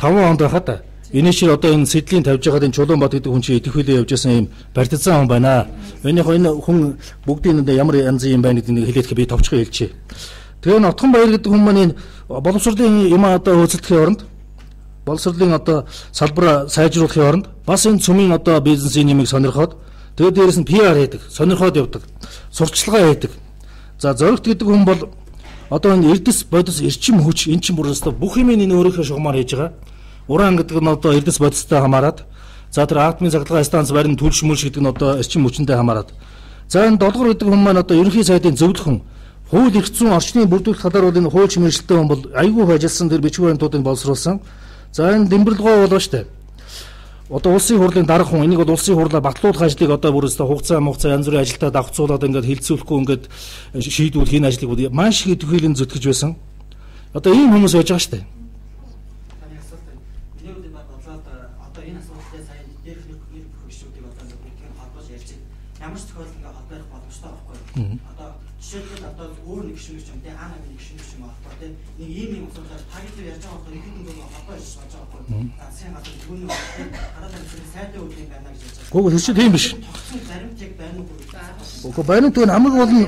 Speaker 1: онд байхад энэ шиг одоо энэ сэдлийн тавьж байгаад энэ Чулуунбат гэдэг хүн чинь идэвхүүлээ явж байсан юм партизан хүн байна. Энэ яг энэ хүн бүгдийн ямар янзын юм байна гэдэг нэг хэлээд би товчхон хэлчихье. Тэгээ энэ Отхон баяр гэдэг хүн маань энэ боловсролын юм одоо хөөцөлдөхийн оронд боловсролын одоо салбараа сайжруулахын оронд бас энэ цөмийн одоо бизнесийн юмыг сонирхоод тэгээ дээрээс нь PR хийдэг, сонирхоод явдаг, сурчлагаа хийдэг. За зоригт гэдэг хүн бол одоо энэ эрдэс бодис эрчим хүч эн чинь бүр өстө бүх юм энэ өөрийнхөө шугамар хийж байгаа. Уран гэдэг нь одоо эрдэс бодистой хамаарат. За тэр атомын цахилгаан станц барин түлш мүлш гэдэг нь одоо эрчим хүчтэй хамаарат. За энэ долгор гэдэг хүн маань одоо ерөнхий сайдын зөвлөх хүн. Хууль эрх зүйн орчны бүрдүүлэх талаар бол энэ хуульч мэргэжилтэй хүн бол айгүй их ажилласан тэр бичвэр баримтуудыг боловсруулсан. За энэ Дэмбэрлэгөө болоо штэ. Одоо улсын хурлын дарга хүн энийг бол улсын хурлаа батлуулах ажлыг одоо бүр өстө хугацаа мугацаа янз бүрийн ажилдаа давхцуулаад ингээд хилцүүлэхгүй ингээд шийдвүүл хийн ажлыг маш их идэвхжүүлэн зүтгэж байсан. Одоо ийм хүмүүс байж байгаа штэ.
Speaker 4: Ямар ч тохиолдолд ингээд холбоо ярих боломжтой байхгүй юу? Одоо жишээлбэл одоо өөр нэг гишүүн юм те аана нэг гишүүн юм холбоо те нэг ийм юм асуудал таргет ярьж байгаа болохоор ихэд нэг холбоо ярьж байгаа байхгүй юу? Засгийн газар түүний гадаад төрийн сайтай үйл юм байна гэж ярьж байгаа.
Speaker 1: Үгүй тэр чинь тийм биш.
Speaker 4: Тогтсон баримт яг байна уу?
Speaker 1: Үгүй баримт нь хамгийн гол нь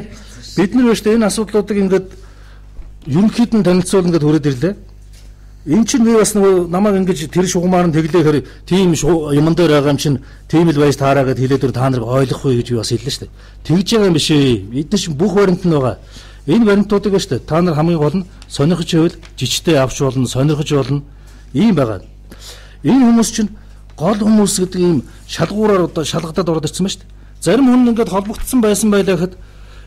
Speaker 1: бид нар биш энэ асуудлуудыг ингээд ерөнхийд нь танилцуул ингээд хүрээд ирлээ. Энэ чинь би бас нөгөө намайг ингэж тэр шугамар нь тэглээ хэрэг тийм юмн дээр байгаа юм чинь тийм л байж таараа гэд хэлээд өр та нарыг ойлгохгүй гэж би бас хэллээ шүү дээ. Тэгж байгаа юм биш ээ. Эдгээр чинь бүх баримт нь байгаа. Энэ баримтуудыг шүү дээ. Та нар хамгийн гол нь сонирхож байвал жижигтэй авч болно, сонирхож болно. Ийм байгаа. Энэ хүмүүс чинь гол хүмүүс гэдэг ийм шалгуураар одоо шалгадаад ороод ирсэн ба шүү дээ. Зарим хүн ингээд холбогдсон байсан байлаа гэхэд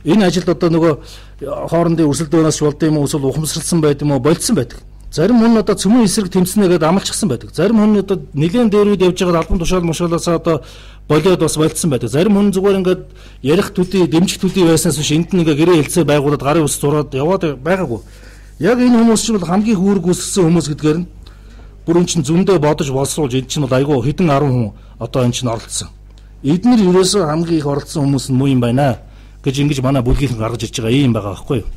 Speaker 1: энэ ажилд одоо нөгөө хоорондын өрсөлдөөнөөс болд юм уу эсвэл ухамсарлсан байд юм уу болцсон байдаг. Зарим хүн одоо цөмийн эсрэг тэмцэнэ гэдээ амлчихсан байдаг. Зарим хүн одоо нэлээд дээр үед явж байгаа албан тушаал мушаалаасаа одоо болоод бас болцсон байдаг. Зарим хүн зүгээр ингээд ярих төдий, дэмжих төдий байснаас биш энд нь ингээд гэрээ хэлцээ байгуулад гарын ус зураад яваад байгаагүй. Яг энэ хүмүүс чинь бол хамгийн хүүрэг үүсгэсэн хүмүүс гэдгээр нь бүр эн чинь зөндөө бодож боловсруулж энд чинь бол айгүй хэдэн 10 хүн одоо эн чинь оролцсон. Эднэр ерөөсөө хамгийн их оролцсон хүмүүс нь муу юм байна гэж ингэж манай бүлгийнхэн гаргаж ирж байгаа юм байгаа байхгүй юу?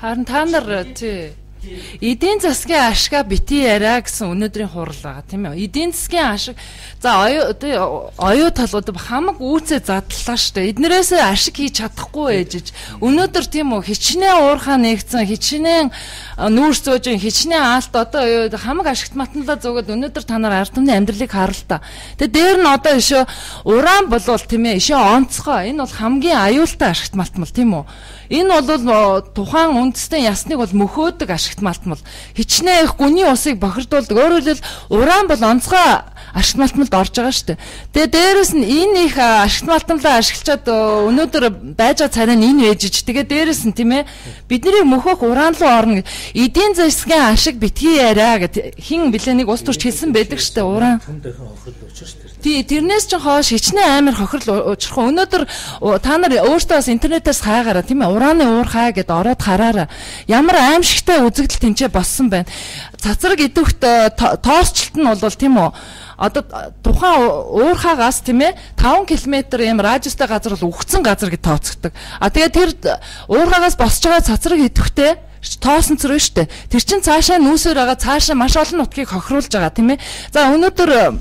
Speaker 3: Харин та нар тий эдийн засгийн ашгаа бити яриа гэсэн өнөөдрийн хурал байгаа тийм ээ. Эдийн засгийн ашиг за оюу талууд хамаг үүцээ задлаа штэ. Эднэрээсээ ашиг хийж чадахгүй ээжиж. Өнөөдөр тийм үү хичнээн уурхаа нэгцэн, хичнээн нүүрс зөөжин, хичнээн аалт одоо хамаг ашигт матналаа зөөгөөд өнөөдөр та нар ард түмний амьдралыг харал та. Тэгээ дээр нь одоо ишөө уран болвол тийм ээ ишөө онцгой. Энэ бол хамгийн аюултай ашигт малтмал тийм үү? Энэ бол тухайн үндэстэн ясныг бол мөхөөдөг ашигт малтмал. Хичнээн их гүний усыг бохирдуулдаг. Өөрөөр хэлбэл уран бол онцгой ашигт малтмалд орж байгаа шүү дээ. Тэгээ дээрэс нь энэ их ашигт малтмалаа ашиглачаад өнөөдөр байж байгаа царай нь энэ вэжиж. Тэгээ дээрэс нь тийм ээ бидний мөхөх уран руу орно. Эдийн засгийн ашиг битгий яриа гэд хин блэ нэг улс төрч хэлсэн байдаг шүү дээ уран. Тий, тэрнээс ч хойш хичнээн амар хохирол учрах. Өнөөдөр та нар өөртөө бас интернетээс хайгаараа тийм ээ ураны уурхай гэд ороод хараараа. Ямар аимшигтай үзэгдэл тэнцээ болсон байна. Цацраг идэвхт тоосчлт нь бол тийм үү одоо тухайн уурхаагаас тийм ээ 5 км юм радиустай газар бол үхсэн газар гэж тооцогддог. А тэгээ тэр уурхаагаас босч байгаа цацраг идэвхтэй Тоосон цөрөө штэ. Тэр чин цаашаа нүүсээр байгаа, цаашаа маш олон нутгийг хохируулж байгаа, тийм ээ. За өнөөдөр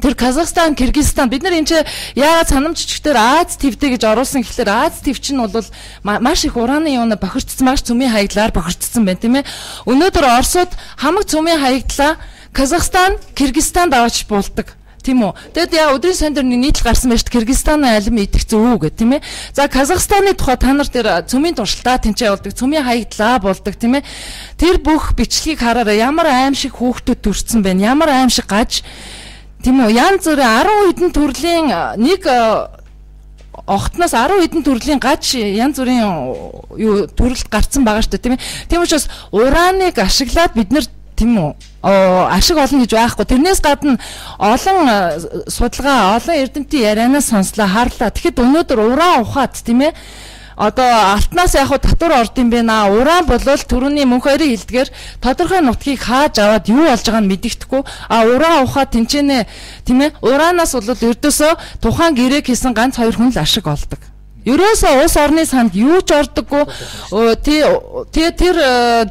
Speaker 3: тэр Казахстан, Киргизстан бид нар энэ ч яагаад санамж жижигтэр Аз твдэ гэж оруулсан гэхлээр Аз тв чинь бол маш их ураны юуна бохирдсон, маш цөмийн хаягдлаар бохирдсон байна, тийм ээ. Өнөөдөр Оросууд хамаг цөмийн хаягдлаа Казахстан, Киргизстанд аваач болдог. Тийм үү. Тэгэд яа өдрийн сайн дээр нийтлэл гарсан байж Киргизстаны алим идэх зөв үү гэх, тийм ээ. За Казахстаны тухай та нар тэр цөмийн туршилтаа тэнцээ болдог, цөмийн хаягдлаа болдог, тийм ээ. Тэр бүх бичлэгийг хараарай. Ямар аимшиг хүүхдүүд төрсэн байна. Ямар аимшиг гаж, тийм үү. Янз бүрийн 10 хэдэн төрлийн нэг огтноос 10 хэдэн төрлийн гаж янз бүрийн юу төрөлд гарцсан байгаа шүү дээ, тийм ээ. Тийм учраас ураныг ашиглаад бид нар, тийм үү, ашиг олно гэж байхгүй. Тэрнээс гадна олон судалгаа, олон эрдэмтдийн ярианаас сонслоо, харлаа. Тэгэхэд өнөөдөр уран ухаад, тийм ээ, одоо алтнаас яг хуу татвар орд юм бэ наа. Уран болвол түрүүний мөнх хоёрын хэлдгээр тодорхой нутгийг хааж аваад юу болж байгааг нь мэддэхгүй. А уран ухаад тэнцэнэ, тийм ээ, ураанаас бол ердөөсөө тухайн гэрээг хийсэн ганц хоёр хүн л ашиг олдог. Ерөөсөө улс орны санд юу ч ордоггүй. Тэгээ тэр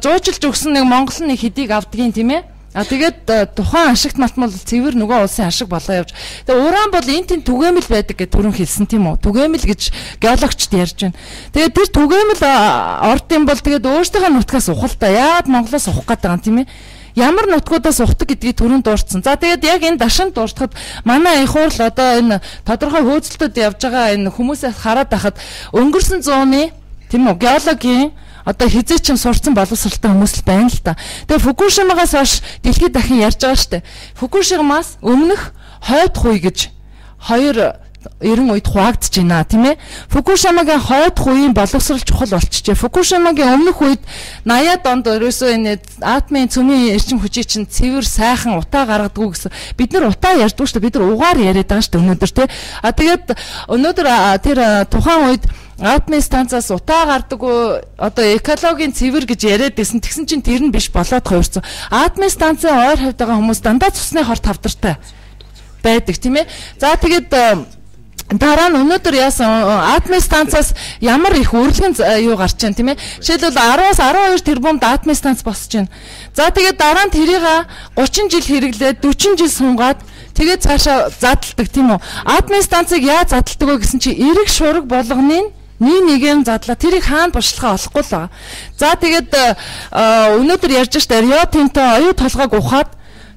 Speaker 3: зуужилж өгсөн нэг Монгол нэг хэдийг авдгийн, тийм ээ. А тэгээд тухайн ашигт малтмал цэвэр нөгөө улсын ашиг болоо явж. Тэгээ уран бол энэ тийм түгээмэл байдаг гэж түрүүн хэлсэн, тийм үү? Түгээмэл гэж геологчд ярьж байна. Тэгээд тэр түгээмэл орд юм бол тэгээд өөрсдийнхөө нутгаас ухал та. Яагаад Монголоос ухах гээд байгаа юм, тийм ээ? Ямар нутгуудаас ухдаг гэдгийг түрүүн дурдсан. За тэгээд яг энэ дашин дурдахад манай их хурл одоо энэ тодорхой хөөцөлтөд явж байгаа энэ хүмүүсээс хараад байхад өнгөрсөн зууны, тийм үү, геологийн одоо хизээ ч юм сурцсан боловсралтай хүмүүс л байна л та. Тэгээ Фукушимагаас хойш дэлхийд дахин ярьж байгаа штэ. Фукушимаас өмнөх хойд хуй гэж хоёр 90 үед хуваагдж байна, тийм ээ. Фукушимагийн хойд хуйын боловсрал чухал болчихжээ. Фукушимагийн өмнөх үед 80-ад онд ерөөсөө энэ атомын цөмийн эрчим хүчийг чинь цэвэр сайхан утаа гаргадаггүй гэсэн. Бид нар утаа ярьдгүй шүү дээ. Бид нар угаар яриад байгаа шүү дээ өнөөдөр, тий. А тэгээд өнөөдөр тэр тухайн үед атомын станцаас утаа гардаггүй, одоо экологийн цэвэр гэж яриад байсан. Тэгсэн чинь тэр нь биш болоод хувирсан. Атомын станцын ойр хавьд байгаа хүмүүс дандаа цусны хор тавдартай байдаг, тийм ээ. За тэгээд дараа нь өнөөдөр яасан атомын станцаас ямар их үрлэгэн юу гарч байна, тийм ээ. Жишээлбэл 10-аас 12 тэрбумд атомын станц босч байна. За тэгээд дараа нь тэрийг 30 жил хэрэглээд 40 жил сунгаад тэгээд цаашаа задалдаг, тийм үү. Атомын станцыг яаж задалдаг вэ гэсэн чи эрэг шураг болгоныг нэг нэгэн задлаа. Тэрийг хаана туршлагаа олохгүй л байгаа. За тэгээд өнөөдөр ярьж штэ Рио Тинто оюу толгойг ухаад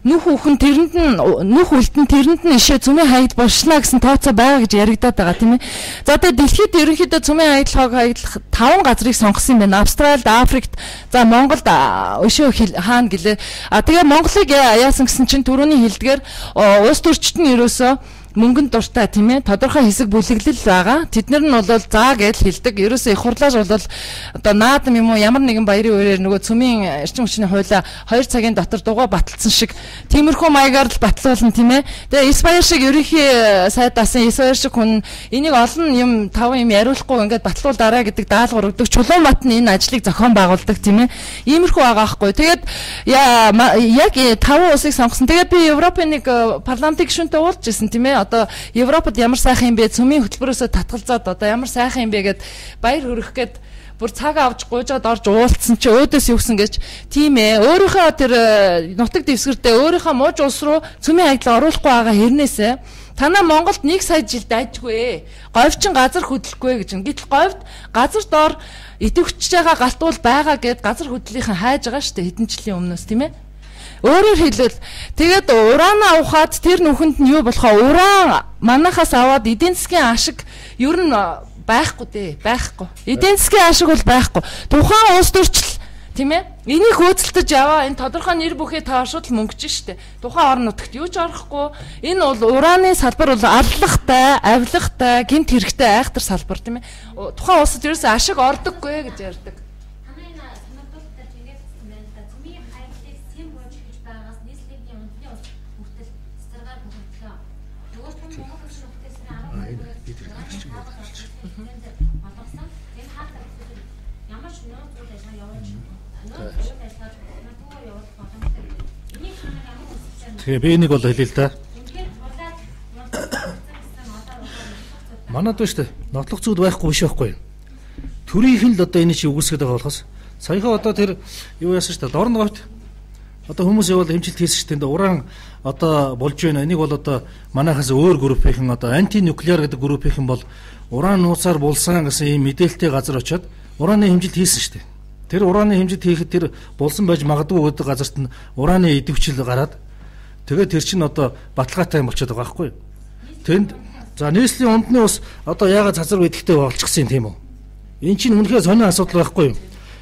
Speaker 3: нүх үхэн тэрэнд нь нүх үлдэн тэрэнд нь ишээ цөмийн хаягд болшнаа гэсэн тооцоо байгаа гэж яригадаад байгаа, тийм ээ. За тэгээд дэлхийд ерөнхийдөө цөмийн хаягдлахыг хаягдлах 5 газрыг сонгосон юм байна. Австралид, Африкт, за Монголд өшөө хаана гэлээ. А тэгээ Монголыг яасан гэсэн чинь түрүүний хэлдгээр улс төрчд нь ерөөсөө мөнгөнд дуртай, тийм ээ. Тодорхой хэсэг бүлэглэл байгаа. Тэд нар нь бол заа гэж хэлдэг. Ерөөсөө их хурлаар бол одоо наадам юм уу ямар нэгэн баярын үеэр нөгөө цөмийн эрчим хүчний хуулиа 2 цагийн дотор дугаа баталсан шиг тиймэрхүү маягаар л батлуулна, тийм ээ. Тэгээ Эс баяр шиг ерөнхий сайд дасан Эс баяр шиг хүн энийг олон юм таван юм яриулахгүй ингээд батлуулаарай гэдэг даалгавар өгдөг. Чулуунбат нь энэ ажлыг зохион байгуулдаг, тийм ээ. Иймэрхүү байгаа байхгүй. Тэгээд яг 5 улсыг сонгосон. Тэгээд би Европын нэг парламентын гишүүнтэй уулзж ирсэн, тийм ээ. Одоо Европод ямар сайхан юм бэ? Цөмийн хөтөлбөрөөсөө татгалзаад одоо ямар сайхан юм бэ гэд баяр хүрэх гээд бүр цаг авч гуйжаад орж уулзсан чи өөдөөс юу гэсэн гэж, тийм ээ. Өөрийнхөө тэр нутаг дэвсгэрдээ өөрийнхөө мууж улс руу цөмийн хаягдлаа оруулахгүй байгаа хэрнээсээ танаа Монголд 1 сая жилд айжгүй. Говьчин газар хөдлөхгүй гэж. Гэтэл говьд газар доор идэвхжиж байгаа галтуул байгаа гэд газар хөдлөлийнхэн хайж байгаа шүү дээ хэдэн жилийн өмнөөс, тийм ээ. Өөрөөр хэлбэл тэгээд ураанаа ухаад тэр нүхэнд нь юу болох вэ? Уран манахаас аваад эдийн засгийн ашиг ер нь байхгүй дээ, байхгүй. Эдийн засгийн ашиг бол байхгүй. Тухайн улс төрчл, тийм ээ. Энийг хөөцөлдөж яваа энэ тодорхой нэр бүхий таашууд л мөнгөж штэ. Тухайн орон нутагт юу ч орохгүй. Энэ бол ураны салбар бол аллагтай, авилгатай, гэмт хэрэгтэй айхтар салбар, тийм ээ. Тухайн улсад ерөөсөө ашиг ордоггүй гэж ярьдаг.
Speaker 1: Тэгээ би энийг бол хэлье л да. Манад байна шүү дээ. Нотлох зүйл байхгүй биш байхгүй. Төрийнх нь л одоо энэ чи үгүйсгээд байгаа болохоос Саяхан одоо тэр юу яасан шүү дээ. Дорн говьт одоо хүмүүс явал хэмжилт хийсэн шүү дээ. Уран одоо болж байна. Энийг бол одоо манайхаас өөр группийнхэн одоо антинуклеар гэдэг группийнхэн бол уран нууцаар булсан гэсэн ийм мэдээлэлтэй газар очиод ураны хэмжилт хийсэн шүү дээ. Тэр ураны хэмжилт хийхэд тэр булсан байж магадгүй гэдэг газарт нь ураны идэвхжил гараад тэгээд тэр чинь одоо баталгаатай юм болчиход байгаа байхгүй юу? Тэнд за нийслэлийн ундны ус одоо яагаад цацраг идэхтэй болчихсон юм тийм үү? Энэ чинь үнэхээр сонин асуудал байхгүй юу?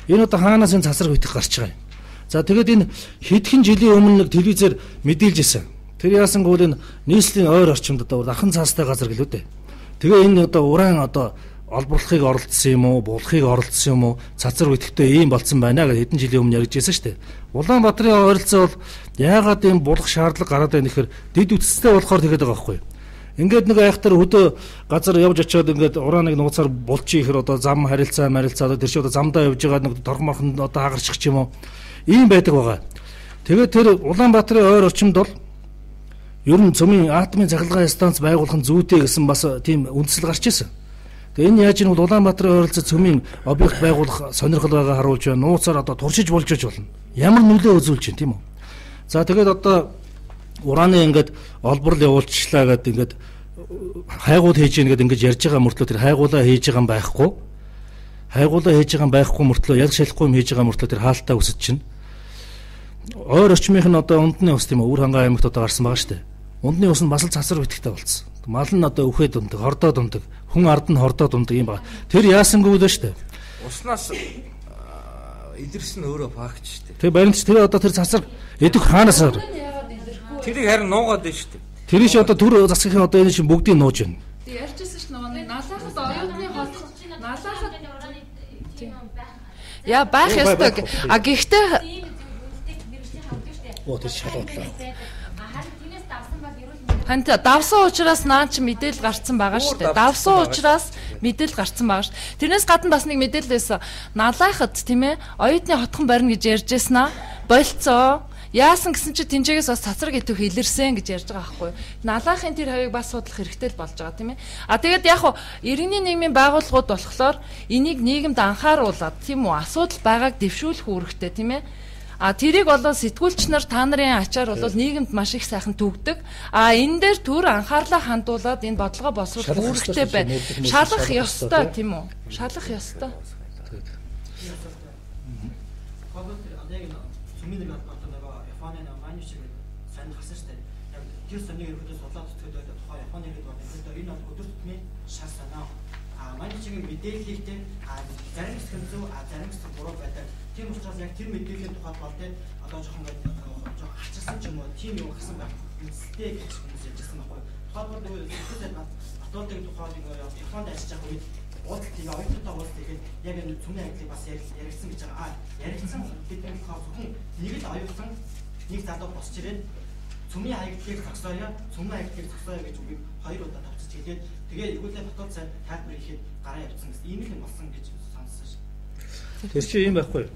Speaker 1: Энэ одоо хаанаас энэ цацраг идэх гарч байгаа юм? За тэгээд энэ хэдхэн жилийн өмнө нэг телевизээр мэдээлж ирсэн. Тэр яасан гэвэл энэ нийслэлийн ойр орчимд одоо дархан цаастай газар гэлүү дээ. Тэгээ энэ одоо уран одоо олборлохыг оролдсон юм уу, буулахыг оролдсон юм уу, цацраг идэхтэй ийм болцсон байна гэж хэдэн жилийн өмнө ярьж байсан шүү дээ. Улаанбаатарын ойролцоо бол яагаад ийм булах шаардлага гараад байна гэхээр дэд үтстэй болохоор тэгээд байгаа байхгүй юу? Ингээд нэг айхтар хөдөө газар явж очиод ингээд урааныг нууцаар булчих ихээр одоо зам харилцаа марилцаа одоо тэр чи одоо замдаа явж байгаа нэг торхон морхон одоо хагарчих ч юм уу. Ийм байдаг байгаа. Тэгээд тэр Улаанбаатарын ойр орчимд бол ер нь цөмийн атомын цахилгаан станц байгуулах нь зүйтэй гэсэн бас тийм үндсэл гарч ирсэн. Тэгээ энэ яаж нь бол Улаанбаатарын ойролцоо цөмийн объект байгуулах сонирхол байгаа харуулж байна. Нууцаар одоо туршиж болж болно. Ямар нөлөө үзүүлж байна тийм үү? За тэгээд одоо ураны ингээд олборлол явуулчихлаа гэдэг ингээд хайгуул хийж гин гэдэг ингээд ярьж байгаа мөртлөө тэр хайгуулаа хийж байгаа юм байхгүй. Хайгуулаа хийж байгаа юм байхгүй мөртлөө яг шалахгүй юм хийж байгаа мөртлөө тэр хаалтаа өсөж чинь. Ойр орчмынх нь одоо ундны ус тийм үү? Үр хангай аймагт одоо гарсан байгаа шүү дээ. Ундны ус нь бас л цацраг идэхтэй болцсон. Мал нь одоо үхээд ундаг, хордоод ундаг, хүн ард нь хордоод ундаг юм байна. Тэр яасангүй л шүү дээ.
Speaker 2: Уснаас илэрсэн өөрөө факт шүү дээ.
Speaker 1: Тэр баримтч тэр одоо тэр цацраг идэх хаанаас
Speaker 2: тэрийг харин нуугаад байна шүү дээ.
Speaker 1: Тэр чи одоо төр засгийн одоо энэ чинь бүгдийг нууж байна.
Speaker 3: Тэг ярьжсэн шүү нөгөө нэг налаахад оюутны холдох налаахад яа байх ёстой. А гэхдээ
Speaker 1: оо тэр шалгуудлаа.
Speaker 3: Хант давсан учраас наа чи мэдээлэл гарцсан байгаа шүү дээ. Давсан учраас мэдээлэл гарцсан байгаа шүү. Тэрнээс гадна бас нэг мэдээлэл байсан. Налаахад тийм ээ оюутны хотхон барина гэж ярьж байсан аа. Болцоо. Яасан гэсэн чи тэнцээгээс бас цацраг идэвх илэрсэн гэж ярьж байгаа байхгүй юу. Налаахын тэр хавийг бас судлах хэрэгтэй л болж байгаа тийм ээ. А тэгээд яг хуу иргэний нийгмийн байгууллагууд болохоор энийг нийгэмд анхааруулад тийм үү асуудал байгааг дэвшүүлэх үүрэгтэй тийм ээ. А тэрийг бол сэтгүүлч нар та нарын ачаар бол нийгэмд маш их сайхан түгдэг. А энэ дээр төр анхаарлаа хандуулад энэ бодлогоо боловсруулах үүрэгтэй байна. Шалах ёстой тийм үү? Шалах ёстой.
Speaker 4: Тэр сонийг ерөнхийдөө судлаад үзэхэд тухайн Японы иргэд бол ерөнхийдөө энэ бол өдөр тутмын шар санаа. А Майничигийн мэдээллийг те зарим хэсэг нь зөв, зарим хэсэг буруу байдаг. Тийм учраас яг тэр мэдээллийн тухайд бол те одоо жоохон жоохон хачирсан ч юм уу тийм юм гарсан байх. Үндсэлтэй гэж хүмүүс ярьжсэн байхгүй. Тухайлбал нөгөө сэтгүүлээд Батуулдын тухайд нөгөө Японд ажиллаж байгаа үед уулзалт тэгээ оюутнуудаа уулзалт хийхэд яг энэ цөмийн ажлыг бас яригдсан гэж байгаа. Яригдсан гэдэг нь болохоор зөвхөн нэг л оюутан нэг залуу босч ирээд цөмийн хаягдлыг зогсооё, цөмийн хаягдлыг зогсооё гэж үгийг хоёр удаа тавцаж хэлээд тэгээ эргүүлээ Батууд сайн тайлбар хийхэд гараа явцсан гэсэн ийм л юм болсон гэж сонссон шээ.
Speaker 1: Тэр чи ийм байхгүй юу?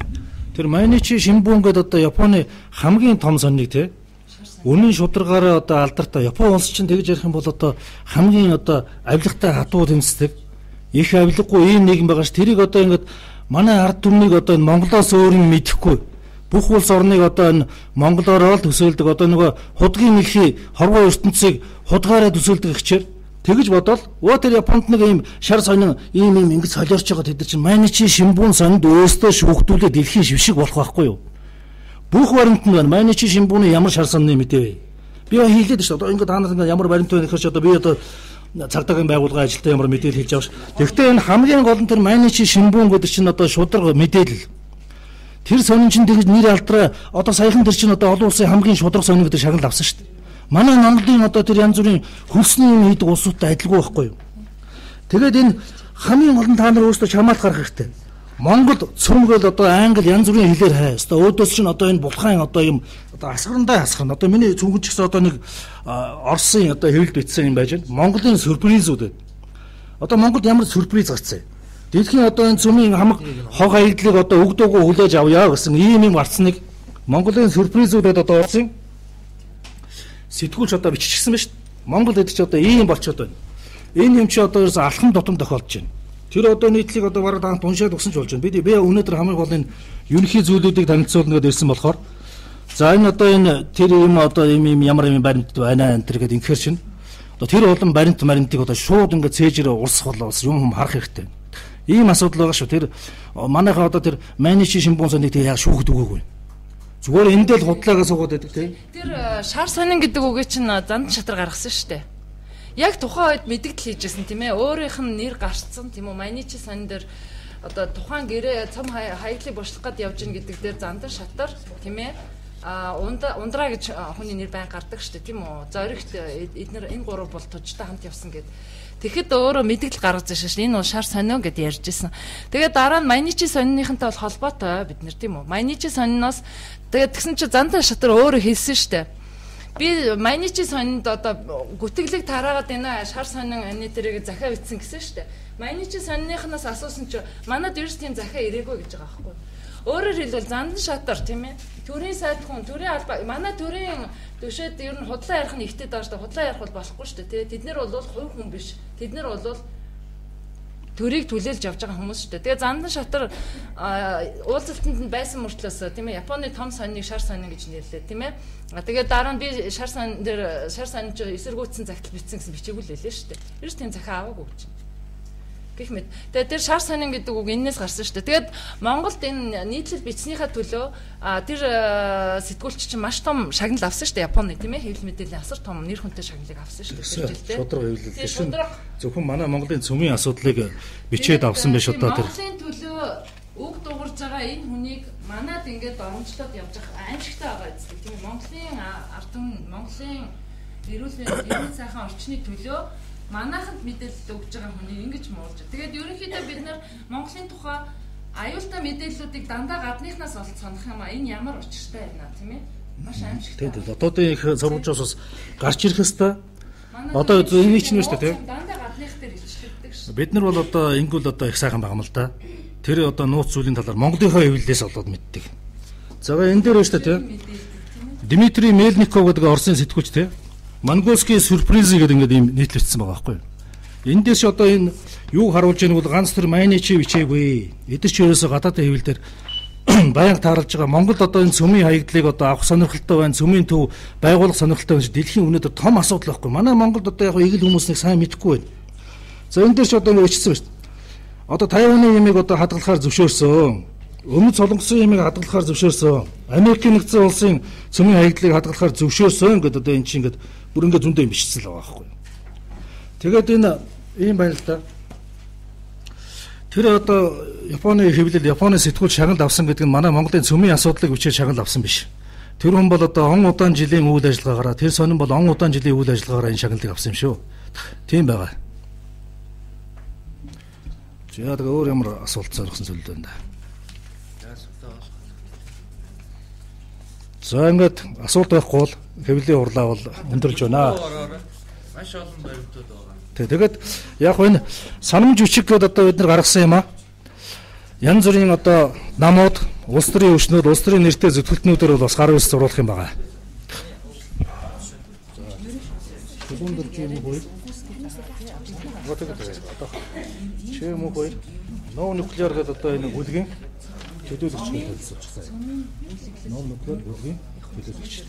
Speaker 1: Тэр Майничи Шимбун гэдэг одоо Японы хамгийн том сонныг те үнэн шударгаараа одоо алдартай Япон улс чинь тэгж ярих юм бол одоо хамгийн одоо авилгатай хатуу тэмцдэг их авилгагүй ийм нийгэм байгаа ш. Тэрийг одоо ингээд манай ард түмнийг одоо энэ Монголоос өөр юм мэдэхгүй бүх улс орныг одоо энэ монголоороо л төсөөлдөг одоо нөгөө худгийн мэлхий хорвоо ертөнцийг худгаараа төсөөлдөг ихчээр тэгж бодвол өө тэр Японд нэг ийм шар сонин ийм ийм ингэж солиорч байгаа тэд нар чинь Майничи Шимбун сонинд өөстөө шүүхтүүлээ дэлхийн шившиг болох байхгүй юу? Бүх баримт нь байна. Майничи Шимбуны ямар шар сонны мэдээ вэ? Би хийлээд шүү. Одоо ингээд та нар ямар баримт байна гэхээр чи одоо би одоо цагдаагийн байгууллагын ажилтан ямар мэдээлэл хэлж байгаа ш. Тэгэхдээ энэ хамгийн гол нь тэр Майничи Шимбун гэдэг чинь одоо шударга мэдээлэл. Тэр сонин чинь тэгж нэр алдраа одоо саяхан тэр чинь одоо олон улсын хамгийн шударга сонин гэдэг шагнал авсан шүү дээ. Манай Монголын одоо тэр янз бүрийн хөлсний юм хийдэг улсуудтай адилгүй байхгүй юу? Тэгээд энэ хамгийн гол нь та нар өөрсдөө чамаалт гаргах хэрэгтэй. Монгол цөмгөл одоо англи янз бүрийн хэлээр хай. Өстой өөдөөс чинь одоо энэ булхайн одоо юм одоо асгарандаа асгарна. Одоо миний цүнхэн ч гэсэн одоо нэг Оросын одоо хэвлэлд бичсэн юм байж байна. Монголын сюрпризүүд гэдэг. Одоо Монголд ямар сюрприз гарцсан юм? Дэлхийн одоо энэ цөмийн хамаг хог хаягдлыг одоо өг дуугүй хүлээж авъя гэсэн ийм юм гарцныг Монголын сюрпризүүдэд одоо Оросын сэтгүүлч одоо биччихсэн ба шүү дээ. Монгол гэдэг чи одоо ийм болчиход байна. Энэ юм чи одоо ерөөсөө алхам тутам тохиолдож байна. Тэр одоо нийтлийг одоо бараг дант уншаад өгсөн ч болж байна. Би өнөөдөр хамгийн гол энэ ерөнхий зүйлүүдийг танилцуулна гэдээ ирсэн болохоор за энэ одоо энэ тэр юм одоо ийм ямар юм баримт байна энэ төр гэдэг инхээр чинь одоо тэр болон баримт маримтыг одоо шууд ингээд цээжрээ урсгах бол бас юм хүм харах хэрэгтэй. Ийм асуудал байгаа шүү. Тэр манайхаа одоо тэр Майничи Шимбун соныг тэг яг шүүхд өгөөгүй. Зүгээр эндээ л худлаагаа суугаад байдаг тийм.
Speaker 3: Тэр шар сонин гэдэг үгийг чинь зандан шатар гаргасан шүү дээ. Яг тухайн үед мэдэгдэл хийжсэн тийм ээ. Өөрийнх нь нэр гарцсан тийм үү? Майничи сонин дээр одоо тухайн гэрээ цом хаяглыг бошлох гад явж гин гэдэг дээр зандан шатар тийм ээ. А ундраа гэж хүний нэр байн гардаг шүү дээ тийм үү? Зоригт эднэр энэ гурав бол тужтай хамт явсан гэд. Тэгэхэд өөрөө мэдэгдэл гаргаж ирсэн шин энэ бол шар сонио гэд ярьж исэн. Тэгээд дараа нь Майничи сониныхантай бол холбоотой бид нэр тийм үү? Майничи сониноос тэгээд тэгсэн чинь зандан шатар өөрөө хэлсэн шүү дээ. Би Майничи сонинд одоо гүтгэлэг тараагаад энэ шар сонин энэ тэрийг захиа бичсэн гэсэн шүү дээ. Майничи сониныхнаас асуусан чинь манад ерөөс тийм захиа ирээгүй гэж байгаа байхгүй. Өөрөөр хэлбэл зандан шатар тийм ээ. Төрийн сайд хүн, төрийн албаа манай төрийн төшөөд ер нь худлаа ярих нь ихтэй даа шүү дээ. Худлаа ярих бол болохгүй шүү дээ. Тэд нар бол хувь хүн биш. Тэд нар бол төрийг түлээлж явж байгаа хүмүүс шүү дээ. Тэгээ зандан шатар уулзалтанд нь байсан мөртлөөс тийм ээ Японы том сониныг шар сонин гэж нэрлээ тийм ээ. Тэгээ дараа нь би шар сонин дээр шар сонин ч эсэргүүцсэн загтал бичсэн гэсэн бичээгүй л хэлээ шүү дээ. Ерөөс тийм захиа аваагүй гэж. Гэх мэт. Тэгээ тэр шар сонин гэдэг үг энэс гарсан шүү дээ. Тэгээд Монголд энэ нийтлэл бичснийхаа төлөө тэр сэтгүүлч чинь маш том шагнал авсан шүү дээ. Японы тийм ээ хэвлэл мэдээллийн асар том нэр хүнтэй шагналыг авсан шүү дээ. Тэр жилдээ.
Speaker 1: Шудраг хэвлэл чинь зөвхөн манай Монголын цөмийн асуудлыг бичээд авсан биш одоо тэр.
Speaker 3: Монголын төлөө үг дуурж байгаа энэ хүнийг манад ингээд оромжлоод явж байгаа аимшигтай байгаа эцэг тийм ээ. Монголын ард түмэн, Монголын эрүүл мэндийн сайхан орчны төлөө манайханд мэдээлэл өгж байгаа хүнийг ингэж муулж. Тэгээд ерөнхийдөө бид нар Монголын тухай аюултай мэдээллүүдийг дандаа гадныхнаас олж сонох юм а. Энэ ямар учиртай байна тийм ээ? Маш аимшигтай.
Speaker 1: Тийм. Одоодын их сурвалжаас бас гарч ирэх хэвээр. Одоо энийг чинь шүү дээ тийм.
Speaker 3: Дандаа гадных дээр илчлэгдэг шүү.
Speaker 1: Бид нар бол одоо ингүүл одоо их сайхан байгаа юм л да. Тэр одоо нууц зүйлийн талаар Монголынхаа хэвлэлээс олоод мэддэг. За энэ дээр шүү дээ тийм. Дмитрий Мельников гэдэг Оросын сэтгүүлч тийм. Монгольский сюрприз гэдэг ингээд ийм нийтлэгдсэн байгаа байхгүй юу. Энэ дээр ч одоо энэ юуг харуулж байгаа нь бол ганц тэр Майничи бичээгүй. Эдгээр ч ерөөсөө гадаадын хэвлэл дээр байнга тааралж байгаа Монгол одоо энэ цөмийн хаягдлыг одоо авах сонирхолтой байна, цөмийн төв байгуулах сонирхолтой байна гэж дэлхийн өнөөдөр том асуудал байхгүй. Манай Монголд одоо яг эгэл хүмүүс нэг сайн мэдэхгүй байна. За энэ дээр ч одоо ингэ бичсэн байна шүү дээ. Одоо Тайваны ямиг одоо хадгалахаар зөвшөөрсөн. Өмнөд Солонгосын ямиг хадгалахаар зөвшөөрсөн. Америкийн нэгдсэн улсын цөмийн хаягдлыг хадгалахаар зөвшөөрсөн гэдэг одоо энэ чинь ингээд бүр ингээд зөндөө юм бичсэн л байгаа байхгүй. Тэгээд энэ ийм байна л да. Тэр одоо Японы хэвлэл, Японы сэтгүүл шагнал авсан гэдэг нь манай Монголын цөмийн асуудлыг бичээд шагнал авсан биш. Тэр хүн бол одоо он удаан жилийн үйл ажиллагаагаараа, тэр сонин бол он удаан жилийн үйл ажиллагаагаараа энэ шагналыг авсан юм шүү. Тийм байгаа. За тэгээ өөр ямар асуулт зориулсан зүйл байна да. За ингээд асуулт байхгүй бол хэвлэлийн хурлаа бол өндөрлж байна.
Speaker 2: Маш олон баримтууд байгаа.
Speaker 1: Тэгээд яг энэ санамж бичиг гэдээ одоо бид нар гаргасан юм аа. Янз бүрийн одоо намууд, улс төрийн өвчнүүд, улс төрийн нэртэй зүтгэлтнүүдээр бол бас гар үс зуруулах юм байгаа. Ноо нуклеар гэдэг одоо энэ бүлгийн төлөөлөгч төлөөлсөн. Ноо нуклеар бүлгийн төлөөлөгч.